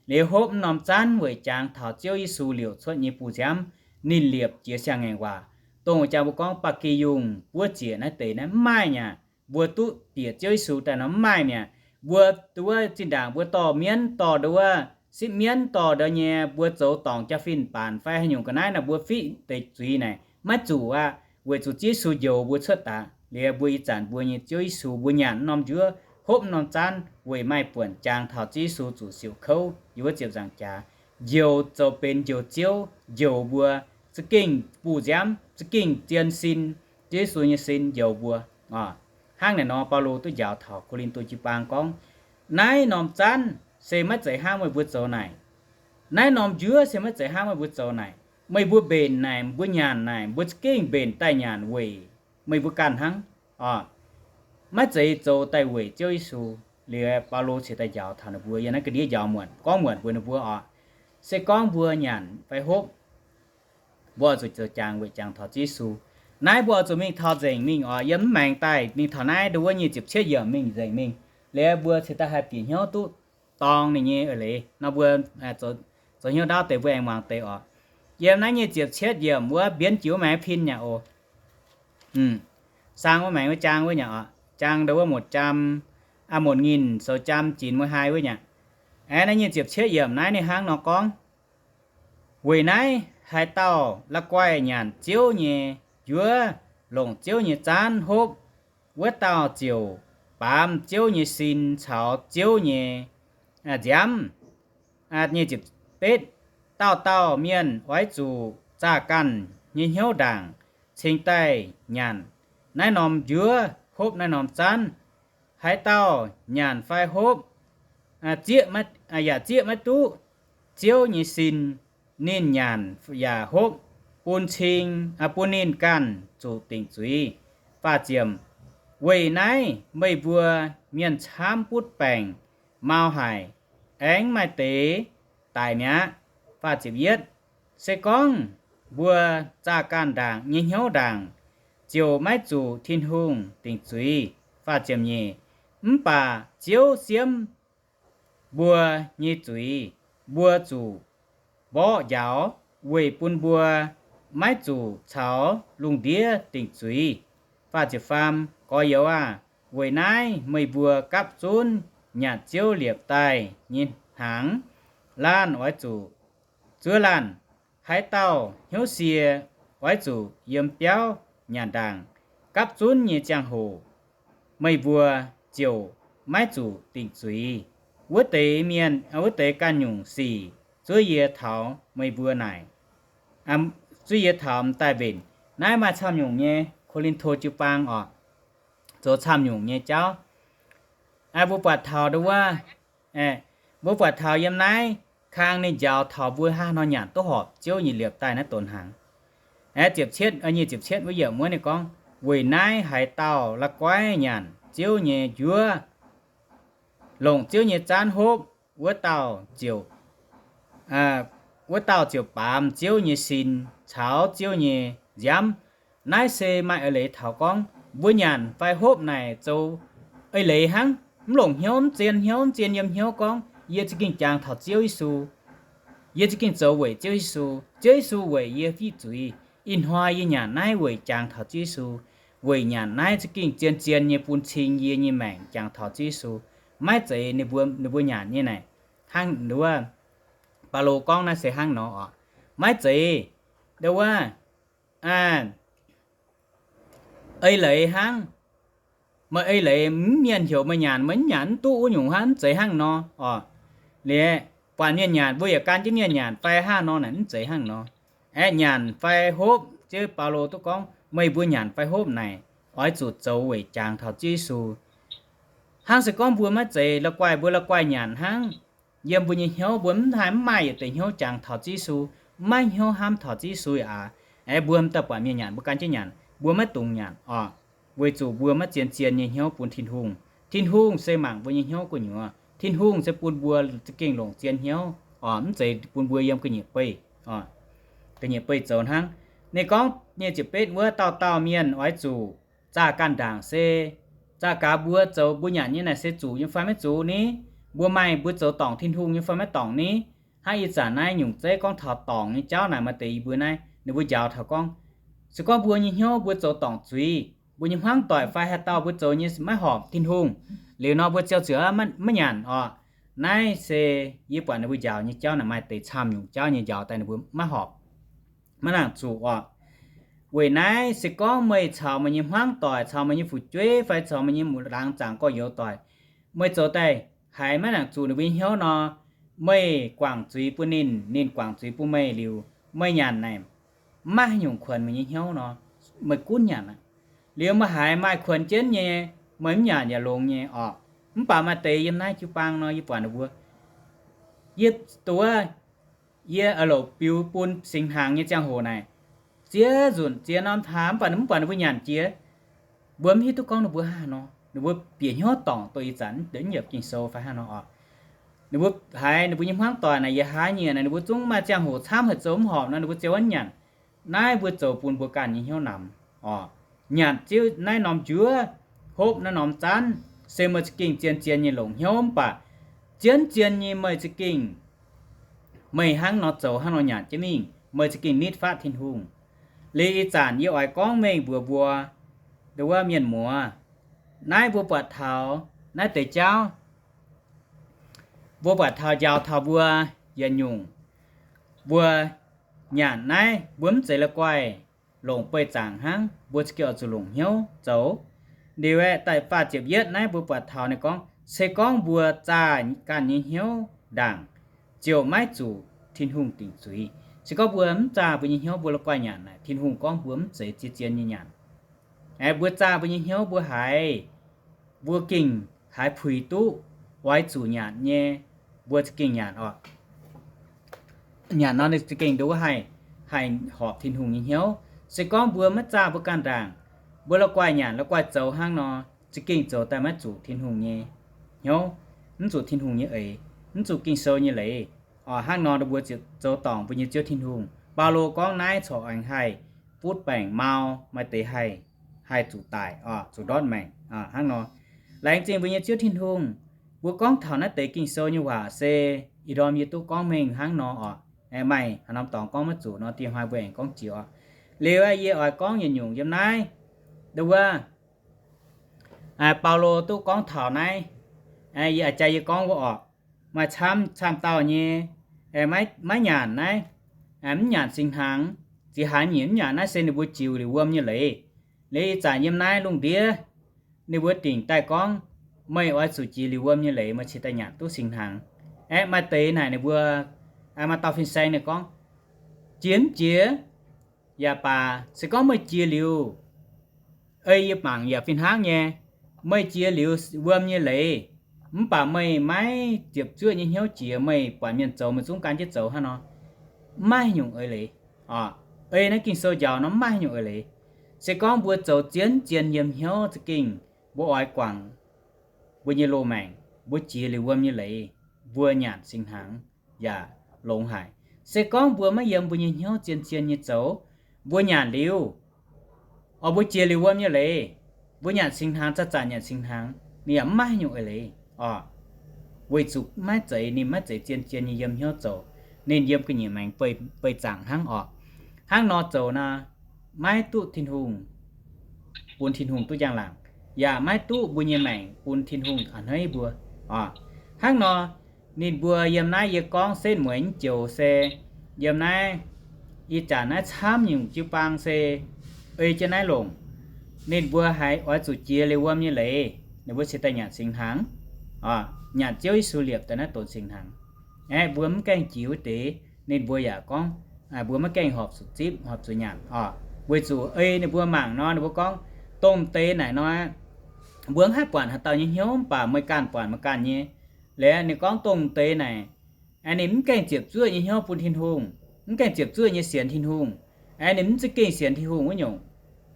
Liuz hopv naaiv norm zanv weic jangx taux Ziouv Yesu liouc cuotv nyei buv nziaamv, ninh liepc jiex siang-ngaengc waac. Dongh jangx mbuo gorngv ba'gi yungh buov ziec naaiv deix naaiv mv maaih mi'aqv. Mbuo duqv bieqc Ziouv Yesu daaih nor mv maaih mi'aqv. Mbuo nduov zinh ndaangc mbuo dorh mienv, dorh nduov sipv mienv, dorh nduov nyei mbuo zoux dorngc jaa-fin baanc fai haaix nyungc ga'naaiv naaic, mbuo fiqv deix zuiz naaic maiv zuqc aqv, weic zuqc Ziouv Yesu njoux mbuo cuotv daaih. Liuz mbuo ih zanc mbuo nyei Ziouv Yesu, mbuo nyanc norm njuov, hopv norm zanv weic maaih buonc jangx taux Ziouv Yesu zuqc siouc kouv yiem wuov ziepc nzaangc jaax, njoux zoux benx njoux Ziouv, njoux mbuo za'gengh buv nziaamv, za'gengh zien sin, Ziouv Yesu nyei sin njoux mbuo. Hnangv naaic nor Baulo duqv njaaux taux Ko^lin^to jiu-baang gorngv, naaiv norm zanv se maiv zeiz hnangv meih mbuo zoux naaic. Naaiv norm njuov se maiv zeiz hnangv meih mbuo zoux naaic. Meih mbuo mbenc naaic, mbuo nyanc naaic, mbuo za'gengh mbenc daaih nyanc weic meih mbuo ganh hnangv oc. Maiv zeiz zoux daaih weic Ziouv Yesu. Liuz Baulo cingx daaih njaaux taux ninh mbuo yiem naaiv ga'ndiev njaaux muonc, gorngv muonc mbuox ninh mbuo oc, se gorngv mbuo nyanc fai hopv, mbuo oix zuqc zoux jangx weic jangx taux Ziouv Yesu. Naaiv mbuo oix zuqc mingh taux nzengc mingh oc, yiem mv maengx daaih mingh taux naaiv nduov wuov nyic ziepc cietv yiemc mingh nzengc mingh. Liuz mbuo cingx daaih haih bieqc hnyouv duqv dorng ninh nyei eix leiz nor, mbuo zoux hnyouv ndaauv deix mbuo aengx muangx deix oc. Yiem naaiv nyic ziepc cietv yiemc wuov mbienv jiex wuov maengx pin nyei oc. Sang wuov maengx wuov jaang wuov nyei oc, jaang nduov wuov motc jaam, aa, motc nyinh sou jaam jinx mueiz haih wuov nyei. Aeqv, naaiv nyic ziepc cietv yiemc naaiv ninh hnangv nor gorngv, weic naaiv haaix dauh la'guaih nyanc Ziouv nyei njuov, longc Ziouv nyei zaanv hopv, wuov dauh ziouc baamz Ziouv nyei sin caux Ziouv nyei nziaamv. Betv, dauh dauh mienh oix zuqc zaah ganh nyei hnyouv ndaangc cingx daaih nyanc naaiv norm njuov, hopv naaiv norm zaanv. Haaix dauh nyanc fai hopv, zieqv, yaac zieqv maiv duqv Ziouv nyei sin, ninh nyanc yaac hopv bun cing, bun ninh ganh zuqc dingc zuiz. Faah ziemc, weic naaiv meih mbuo mienh camv butv baengc, mau haic, aengx maaih deix daic mi'aqv. Faah ziepc yietv, se gorngv mbuo zaah ganh ndaangc nyei hnyouv ndaangc, ziouc maiv zuqc Tin-Hungh dingc zuiz. Faah ziepc nyeic, mv baac Ziouv siemv mbuo nyei zuiz, mbuo zuqc mborqv njaaux weic bun mbuo maiv zuqc caux lungh ndiev dingc zuiz. Faah ziepc faam, gorx-youz aah! Weic naaiv meih mbuo gapv zunv nyanc Ziouv liepc daaih nyei hnaangx laanh oix zuqc zuov laanh. Haaix dauh hnyouv sie oix zuqc yiem biauv nyanc ndaangc. Gapv zunv nyei ziangh hoc meih mbuo ziouc maiv zuqc dingc zuiz. Wuov deix mienh, wuov deix ganh nyungc sic zuov yie taux meih mbuo naaic, zuov yie taux m'daaih mbenc. Naaiv maaih camv nyungc nyei Ko^lin^to jiu-baang oc, zoux camv nyungc nyei jauv. Mbuo buatc taux nduov wuov, mbuo buatc taux yiem naaiv kang ninh njaaux taux mbuo hnangv haaix nor nyanc duqv horpc Ziouv nyei liepc daaih naaiv donx hnaangx. Aeqv, ziepc cietv, nyic ziepc cietv wuov yiemc wuov ninh gorngv, weic naaiv haaix dauh la'guaih nyanc Ziouv nyei njuov, longc Ziouv nyei zaanv hopv, wuov dauh ziouc, wuov dauh ziouc baamz Ziouv nyei sin caux Ziouv nyei nziaamv. Naaiv se maaih eix leiz taux gorngv mbuo nyanc fai hopv naaic zoux eix leiz hnangv, mv longc hnyouv, mv zien hnyouv, mv zien yiem hnyouv gorngv yie za'gengh jangx taux Ziouv Yesu. Yie za'gengh zoux weic Ziouv Yesu. Ziouv Yesu weic yie fiqv zuiz. Ih hnoi yie nyanc naaiv weic jangx taux Ziouv Yesu. Weic nyanc naaiv za'gengh zien-zien nyei bun cing yie nyei maengc jangx taux Ziouv Yesu. Maiv zeiz ninh mbuo, ninh mbuo nyanc nyei naaic hnangv nduov. Baulo gorngv naaiv se hnangv nor oc. Maiv zeiz nduov, eix leiz hnangv. Meih eix leiz mv mienh heuc meih nyanc, meih mv nyanc mv duqv wuov nyungc hnangv, mv zeiz hnangv nor oc. Liuz buatc mienh nyanc, mbuo yaac gan jienv mienh nyanc fai hnangv nor naaic, mv zeiz hnangv nor. Aeqv, nyanc fai hopv, Ziouv Baulo duqv gorngv meih mbuo nyanc fai hopv naaic oix zuqc zoux weic jangx taux Ziouv Yesu. Hnangv se gorngv mbuo maiv zeiz la'guaih, mbuo la'guaih nyanc hnangv, yiem mbuo nyei hnyouv mbuo mv haih mv maaih yietc deix hnyouv jangx taux Ziouv Yesu, mv maaih hnyouv hnamv taux Ziouv Yesu aqv. Aeqv, mbuo m'daaih buatc mienh nyanc, mbuo gan jienv nyanc, mbuo maiv dungx nyanc oc. Weic zuqc mbuo maiv zien-zien nyei hnyouv bun Tin-Hungh. Tin-Hungh se mangc mbuo nyei hnyouv gu'nyuoz. Tin-Hungh se bun mbuo za'gengh longc zien hnyouv oc, mv zeiz bun mbuo yiem ga'nyiec beih, ga'nyiec beih zoux hnangv. Ninh gorngv nyei ziepc betv wuov, dauh dauh mienh oix zuqc zaah ganh ndaangc se zaah gaax mbuo zoux, mbuo nyanc nyei naaic se zuqc nyei fai maiv zuqc ni? Mbuo maaih, mbuo zoux dorngc Tin-Hungh nyei fai maiv dorngc ni? Hnangv ih zanc naaiv nyungc zeiv gorngv taux dorngc nyei jauv naaic, maaih deix yie mbuo naaiv ninh mbuo njaaux taux gorngv, se gorngv mbuo nyei hnyouv mbuo zoux dorngc zuiz, mbuo nyei hmuangv doic fai haaix dauh mbuo zoux nyei maiv horpc Tin-Hungh, liuz nor mbuo ziouc zuqc maiv nyanc oc. Naaiv se yie buatc ninh mbuo njaaux nyei jauv naaic maaih deix camv nyungc jauv nyei njaaux daaih ninh mbuo maiv horpc, maiv nangc zuqc oc. Weic naaiv se gorngv meih caux meih nyei hmuangv doic, caux meih nyei fu'jueiv fai caux meih nyei laangz zaangc gorx-youz doic, meih zoux daaih haiz maiv nangc zuqc ninh mbuo nyei hnyouv nor, meih guangc zuiz bun ninh, ninh guangc zuiz bun meih liuz, meih nyanc naaic mv maaih haaix nyungc kuonx meih nyei hnyouv nor, meih gunv nyanc aqv. Liuz meih haiz maaih kuonx jienv nyei, meih mv nyanc yaac longx nyei oc. Mv baac maaih deix yiem naaiv jiu-baang nor, yie buatc ninh mbuo, yie duqv, yie a'louc biux bun singx hnaangx nyei ziangh hoc naaic, ziex nzunc ziex norm taa, mv baac mv buatc ninh mbuo nyanc jiex. Mbuo mv hiuv duqv gorngv ninh mbuo hnangv haaix nor, ninh mbuo bieqc hnyouv dorngc dongh ih zanc mv yiepc Ging-Sou fai hnangv haaix nor oc. Ninh mbuo haiz ninh mbuo nyei hmuangv doic naaic yietc hlaax nyieqc naaic, ninh mbuo zungv maaih ziangh hoc camv haic zoux mv horpc nor, ninh mbuo ziouc wuov nyanc. Naaiv mbuo zoux bun mbuo ganh nyei hnyouv namx oc. Nyanc ziouc naaiv norm njuov, hopv naaiv norm zanv, se meih za'gengh zien-zien nyei longc hnyouv, mv baac zien-zien nyei meih za'gengh, meih hnangv nor zoux hnangv nor nyanc jienv mingh, meih za'gengh nitv fatv Tin-Hungh. Liuz ih zanc yie oix gorngv mengh mbuox mbuo, nduov mienh muoz, naaiv mbuo buatc taux naaiv deix jauv, mbuo buatc taux njaaux taux mbuo yietc nyungc, mbuo nyanc naaiv mbuo mv zeiz la'guaih longc beih zaangc hnangv, mbuo za'gengh oix zuqc longc hnyouv zoux. Liuz aeqv, da'faah ziepc yietv naaiv mbuo buatc taux ninh gorngv, se gorngv mbuo zaah ganh nyei hnyouv ndaangc, ziouc maiv zuqc Tin-Hungh dingc zuiz. Se gorngv mbuo mv zaah mbuo nyei hnyouv, mbuo la'guaih nyanc naaic, Tin-Hungh gorngv mbuo mv zeiz zien-zien nyei nyanc. Aeqv, mbuo zaah mbuo nyei hnyouv, mbuo haiz, mbuo gengh haiz puix duqv oix zuqc nyanc nyei, mbuo za'gengh nyanc oc. Nyanc nor ninh za'gengh nduov haih, haih horpc Tin-Hungh nyei hnyouv. Se gorngv mbuo maiv zaah mbuo ganh ndaangc, mbuo la'guaih nyanc la'guaih zoux hnangv nor, za'gengh zoux daaih maiv zuqc Tin-Hungh nyei hnyouv, mv zuqc Tin-Hungh nyei eix, mv zuqc Ging-Sou nyei leiz oc. Hnangv nor mbuo ziouc zoux dorngc mbuo nyei Ziouv Tin-Hungh. Baulo gorngv naaiv corc aengx haih butv baengc mau, maaih deix haih, haih zuqc daic oc, zuqc ndortv maengc hnangv nor. Laengz zingh mbuo nyei Ziouv Tin-Hungh. Mbuo gorngv taux naaiv deix Ging-Sou nyei waac se ih ndorm yie duqv gorngv mengh hnangv nor oc. Maaih haaix norm dorngx gorngv maiv zuqc nor, diex hnoi mbuo aengx gorngv jiex oc. Liuz yie oix gorngv yietc nyungc yiem naaiv, nduov wuov, Baulo duqv gorngv taux naaiv, yie a'jang yie gorngv wuov orqc, maaih camv camv dauh nyei, maiv nyanc naaiv, mv nyanc singx hnaangx, ziex hlaax nyieqc mv nyanc naaiv se ninh mbuo jiex liuz wuom nyei leiz. Liuz ih zanc yiem naaiv lungh ndiev, ninh mbuo dingc daaih gorngv, meih oix zuqc jiex liuz wuom nyei leiz meih cingx daaih nyanc duqv singx hnaangx. Aeqv, maaih deix naaic ninh mbuo, maaih dauh fin-saeng ninh gorngv, jiex mv jiex, yaac baac se gorngv meih jiex liuz, ei yie mangc yaac fih hnangv nyei, meih jiex liuz wuom nyei leiz, mv baac meih maiv ziepc zuoqv nyei hnyouv jiex, meih buatc mienh zoux meih zungv gan jienv zoux hnangv nor, mv maaih haaix nyungc eix leiz. Ei naaiv Ging-Sou njaaux nor mv maaih haaix nyungc eix leiz. Se gorngv mbuo zoux zien-zien yiem hnyouv za'gengh mbuo oix guangc mbuo nyei loz-maengc, mbuo jiex liuz wuom nyei leiz, mbuo nyanc singx hnaangx yaac longx haic. Se gorngv mbuo maiv yiem mbuo nyei hnyouv zien-zien nyei zoux, mbuo nyanc liuz, Oix mbuo jiex liuz wuom nyei leiz, mbuo nyanc singx hnaangx, zanc-zanc nyanc singx hnaangx, ninh yaac mv maaih haaix nyungc eix leiz oc. Weic zuqc maiv zeiz, ninh maiv zeiz zien-zien nyei yiem hnyouv zoux. Ninh yiem ga'nyiec maengx beih zaangc hnangv oc. Hnangv nor zoux nor, maiv duqv Tin-Hungh, bun Tin-Hungh duqv njang-laangc, yaac maiv duqv mbuo nyei maengc bun Tin-Hungh a'hneiv mbuo oc. Hnangv nor, ninh mbuo yiem naaiv yie gorngv setv mueiz joux se, yiem naaiv ih zanc naaiv camv nyungc jiu-baang se ei jienv naaiv longc. Ninh mbuo haiz oix zuqc jiex liuz wuom nyei leiz, ninh mbuo cingx daaih nyanc singx hnaangx, nyanc Ziouv Yesu liepc daaih naaiv donx singx hnaangx. Aeqv, mbuo mv gaengh jiex wuov deix, ninh mbuo yaac gorngv, mbuo maiv gaengh horpc zuqc zipv, horpc zuqc nyanc oc. Weic zuqc ei ninh mbuo mangc nor, ninh mbuo gorngv, dongh deix naaic nor, mbuo mv haih buatc haaix dauh nyei hnyouv, mv baac meih ganh buatc meih ganh nyei. Liuz ninh gorngv dongh deix naaic, ninh mv gaengh ziepc zuoqv nyei hnyouv bun Tin-Hungh, mv gaengh ziepc zuoqv nyei sienx Tin-Hungh. Ninh mv za'gengh sienx Tin-Hungh wuov nyungc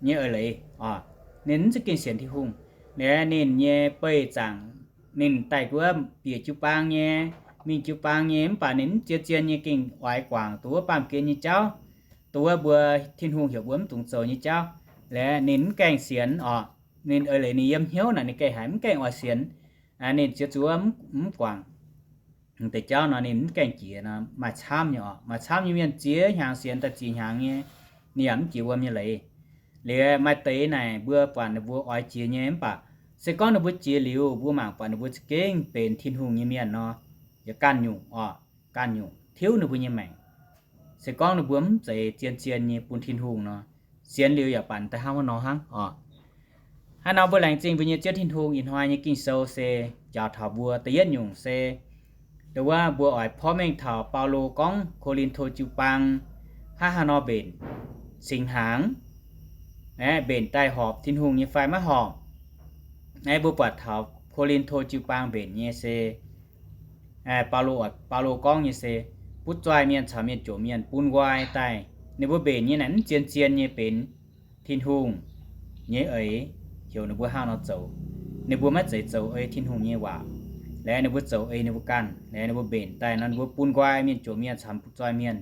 nyei eix leiz oc. Ninh mv za'gengh sienx Tin-Hungh. Liuz ninh nyei beih zaangc, ninh daaih wuov bieqc jiu-baang nyei, mingh jiu-baang nyei, mv baac ninh mv zien-zien nyei gengh oix guangc dongh wuov baamh gen nyei jauv, dongh wuov mbuo Tin-Hungh heuc mbuo mv dungx zoux nyei jauv. Liuz ninh mv gaengh sienx oc. Ninh eix leiz ninh yiem hnyouv naaic ninh gengh haiz mv gaengh oix sienx. Ninh ziex zuqc mv guangc deix jauv nor, ninh mv gaengh jiex nor, maaih camv nyei oc. Maaih camv nyei mienh ziex hnyangx sienx daaih ziex hnyangx nyei, ninh yaac mv jiex wuom nyei leiz. Liuz maaih deix naaic mbuo buatc ninh mbuo oix jiex nyei, mv baac se gorngv ninh mbuo jiex liuz, mbuo mangc buatc ninh mbuo za'gengh benx Tin-Hungh nyei mienh nor, yaac ganh nyungc oc, ganh nyungc tiuv ninh mbuo nyei maengc. Se gorngv ninh mbuo mv zeiz zien-zien nyei bun Tin-Hungh nor, sienx liuz yaac baac daaih hnangv wuov nor hnangv oc. Hnangv nor mbuo laengz zingh mbuo nyei Ziouv Tin-Hungh, ih hnoi nyei Ging-Sou se njaaux taux mbuo da'yietv nyungc se, dongh wuov mbuo oix porv mengh taux Baulo gorngv Ko^lin^to jiu-baang hnangv haaix nor mbenc singx hnaangx, aeqv, mbenc daaih horpc Tin-Hungh nyei fai maiv horpc. Aeqv, mbuo buatc taux Ko^lin^to jiu-baang mbenc nyei se, Baulo, Baulo gorngv nyei se, butv zoih mienh caux mienh jomc mienh bun nqoi daaih. Ninh mbuo mbenc nyei naaic mv zien-zien nyei benx Tin-Hungh nyei eix, heuc ninh mbuo hnangv nor zoux. Ninh mbuo maiv zeiz zoux ei Tin-Hungh nyei waac. Liuz ninh mbuo zoux ei ninh mbuo ganh. Liuz ninh mbuo mbenc daaih nor, ninh mbuo bun nqoi mienh jomc mienh caux butv zoih mienh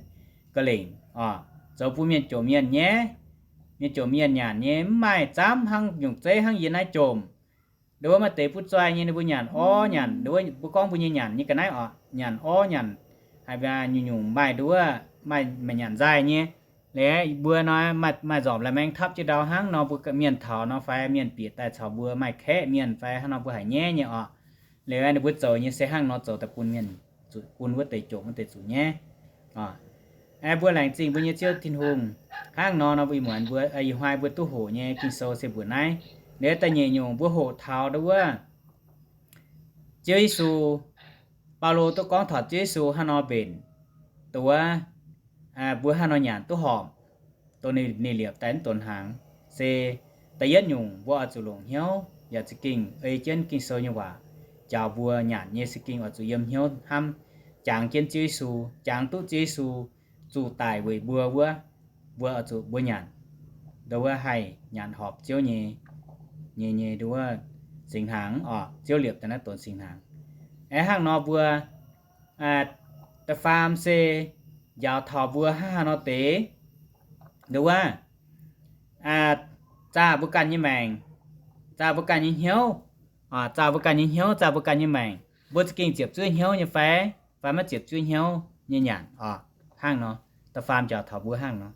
ga'lengc oc, zoux bun mienh jomc mienh nyaiv. Mienh jomc mienh nyanc nyei mv maaih zaamv hnangv nyungc zeiv hnangv yie naaiv jomc. Nduov maaih deix butv zoih nyei ninh mbuo nyanc orv nyanc, nduov mbuo gorngv mbuo nyei nyanc nyei ga'naaiv oc, nyanc orv nyanc, haiz nyungc nyungc maaih nduov, maaih nyanc nzaaih nyei. Liuz mbuo nor maaih nzormc la'maeng tapv jienv ndau hnangv nor, mbuo mienh taux nor fai mienh bieqc daaih caux mbuo maaih kaeqv mienh fai hnangv nor mbuo haiz nyaiv nyei oc. Liuz ninh mbuo zoux nyei se hnangv nor zoux daaih bun mienh, zuqc bun wuov deix jomc wuov deix zuqc nyaiv. Mbuo laengz zingh mbuo nyei Ziouv Tin-Hungh. Hnangv nor nor mbuo ih muonz mbuo, ih hnoi mbuo duqv hoqc nyei Ging-Sou se mbuoqc naaiv. Liuz da'nyeic nyungc mbuo hoqc taux dongh wuov Ziouv Yesu, Baulo duqv gorngv taux Ziouv Yesu hnangv nor mbenc, dongh wuov mbuo hnangv nor nyanc duqv horpc, dongh ninh liepc daaih mv donx hnaangx. Se da'yietv nyungc mbuo oix zuqc longc hnyouv yaac za'gengh ei jienv Ging-Sou nyei waac njaaux mbuo nyanc nyei se gengh oix zuqc yiem hnyouv hnamv, jangx jienv Ziouv Yesu, jangx duqv Ziouv Yesu zuqc daic weic mbuo wuov, mbuo oix zuqc mbuo nyanc, dongh wuov haih nyanc horpc Ziouv nyei, nyei, nyei dongh wuov singx hnaangx oc, Ziouv liepc daaih naaiv donx singx hnaangx. Aeqv, hnangv nor mbuo da'faam se njaaux taux mbuo hnangv haaix nor deix, dongh wuov zaah mbuo ganh nyei maengc, zaah mbuo ganh nyei hnyouv, zaah mbuo ganh nyei hnyouv, zaah mbuo ganh nyei maengc, mbuo za'gengh ziepc zuoqv hnyouv nyei fai, fai maiv ziepc zuoqv hnyouv nyei nyanc oc. Hnangv nor, da'faam njaaux taux mbuo hnangv nor.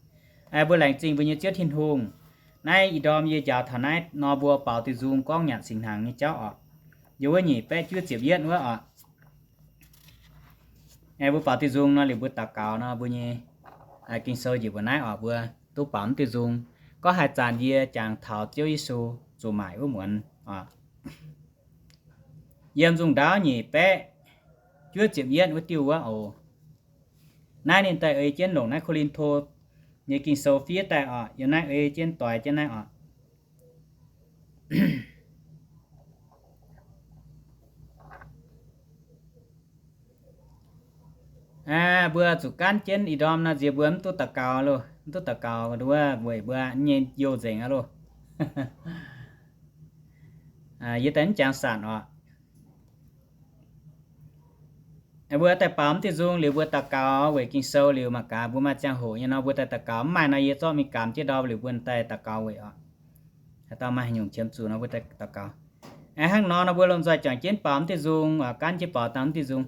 Mbuo laengz zingh mbuo nyei Ziouv Tin-Hungh. Naaiv ih ndorm yie njaaux taux naaiv nor mbuo baaux diuh nzung gorngv nyanc singx hnaangx nyei jauv oc. Yiem wuov nyic baeqv juov ziepc yietv wuov oc. Mbuo baaux diuh nzung nor liuz mbuo daux gaux nor mbuo nyei Ging-Sou njiec mbuo naaiv oc, mbuo duqv baaux mv diuh nzung. Gorngv haaix zanc yie jangx taux Ziouv Yesu zuqc maaic wuov muonz oc. Yiem nzung ndaauv nyic baeqv juov ziepc yietv wuov diuh wuov oc. Naaiv ninh daaih ei jienv longc naaiv Ko^lin^to nyei Ging-Sou fiev daaih oc. Yiem naaiv ei jienv doix jienv naaiv oc. Mbuo zuqc gaanv jienv ih ndorm naaiv nziex mbuo mv duqv daux gaux loh, mv duqv daux gaux nduov weic mbuo nyei youh nzengc aqv loh. Yie daaih mv jangx sanc oc. Mbuo daaih baaux mv diuh nzung liuz mbuo daux gaux weic Ging-Sou liuz mangc gaax mbuo maaih ziangh hoc nyei nor mbuo daaih daux gaux, mv maaih nor yie zorqv mingh gaamx jienv ndau liuz mbuo daaih daux gaux weic oc. Dauh maaih haaix nyungc qiemx zuqc nor mbuo daux gaux. Hnangv nor nor mbuo lomh nzoih juangc jienv baaux mv diuh nzung, ganv jienv baaux dangh mv diuh nzung.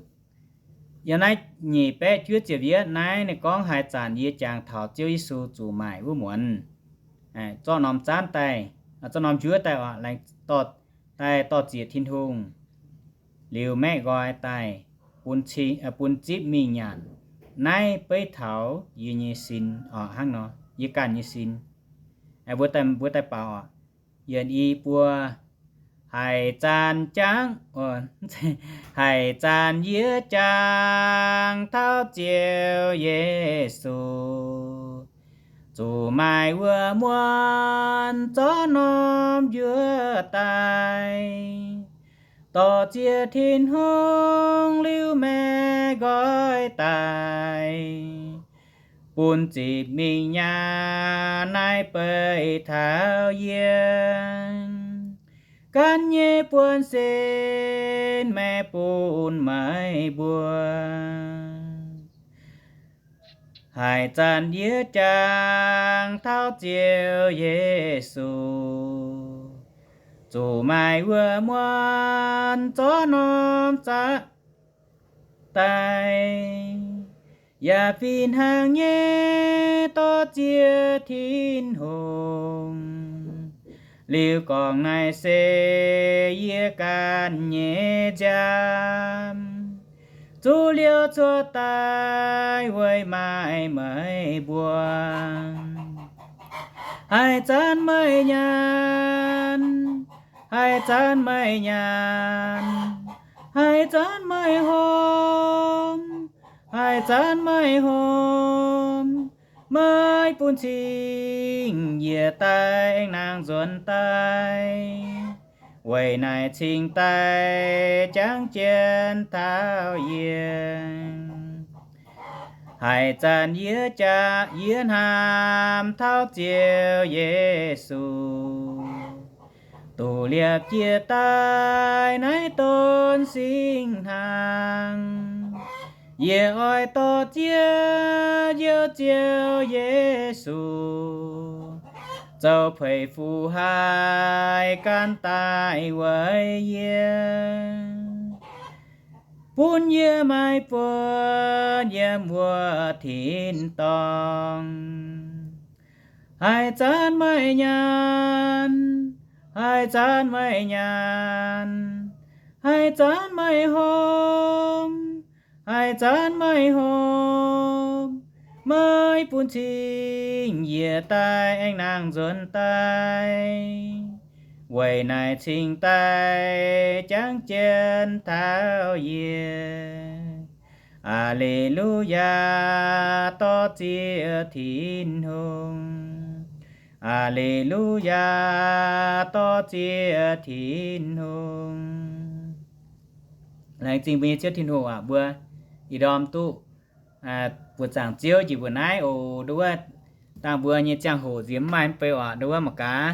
Yiem naaiv nyic baeqv juov ziepc yietv naaiv ninh gorngv, Haaix zanc yie jangx taux Ziouv Yesu zuqc maaic wuov muonz, zorqv norm zaanv daaih, zorqv norm njuov daaih oc, laengz daaih dor-ziec Tin-Hungh, liuz maeqv nqoi daaih bun zipv mingh nyanc. Naaiv beiv taux yie nyei sin oc. Hnangv nor yie ganh nyei sin. Mbuo daaih baaux oc. Yietc i buo. Haic zanc jangv, haic zanc yie jangx taux Ziouv Yesu, zuqc maaic wuov muonz zorqv norm njuov daaih, dor-ziec Tin-Hungh liuz maeqv nqoi daaih, bun zipv mingh nyanc. Naaiv beiv taux yie ganh nyei buonv-sin, meih bun meih mbuo. Haic zanc yie jangx taux Ziouv Yesu, zuqc maaic wuov muonz zorqv norm zaanv daaih, yaac fih hnangv nyei dor-ziec Tin-Hungh, liuz gorngv, Naaiv se yie ganh nyei nziaamv, zuqc liouh cuotv daaih weic maaic meih mbuo. Haic zanc meih nyanc, haic zanc meih nyanc, haic zanc meih hopv, haic zanc meih hopv, meih bun cing yiec daaih aengx nangc nzuonx daaih, weic naaic cingx daaih jangx jienv taux yie. Haic zanc yie jaa, yie hnamv taux Ziouv Yesu, duqv liepc jiez daaih naaiv donx singx hnaangx. Yie oix dorh ziex Njoux Ziouv Yesu zoux peix fuqv haih gan daaih weic yie, bun yie maiv buonv yiem wuov tin-dorngh. Haic zanc meih nyanc, haic zanc meih nyanc, haic zanc meih hopv, haic zanc meih hopv, meih bun cing yiec daaih aengx nangc nzuonx daaih, weic naaic cingx daaih jangx jienv taux yie. Aa^le^lu^yaa, dorh ziex Tin-Hungh. Aa^le^lu^yaa, dorh ziex Tin-Hungh. Laengz zingh mbuo nyei Ziouv Tin-Hungh aac, mbuo ih ndorm duqv buoz-zaangc Ziouv njiec mbuo naaiv oc. Nduov wuov, dangh mbuo nyei ziangh hoc nziex mv maaih mv bei oc. Nduov wuov mangc gaax.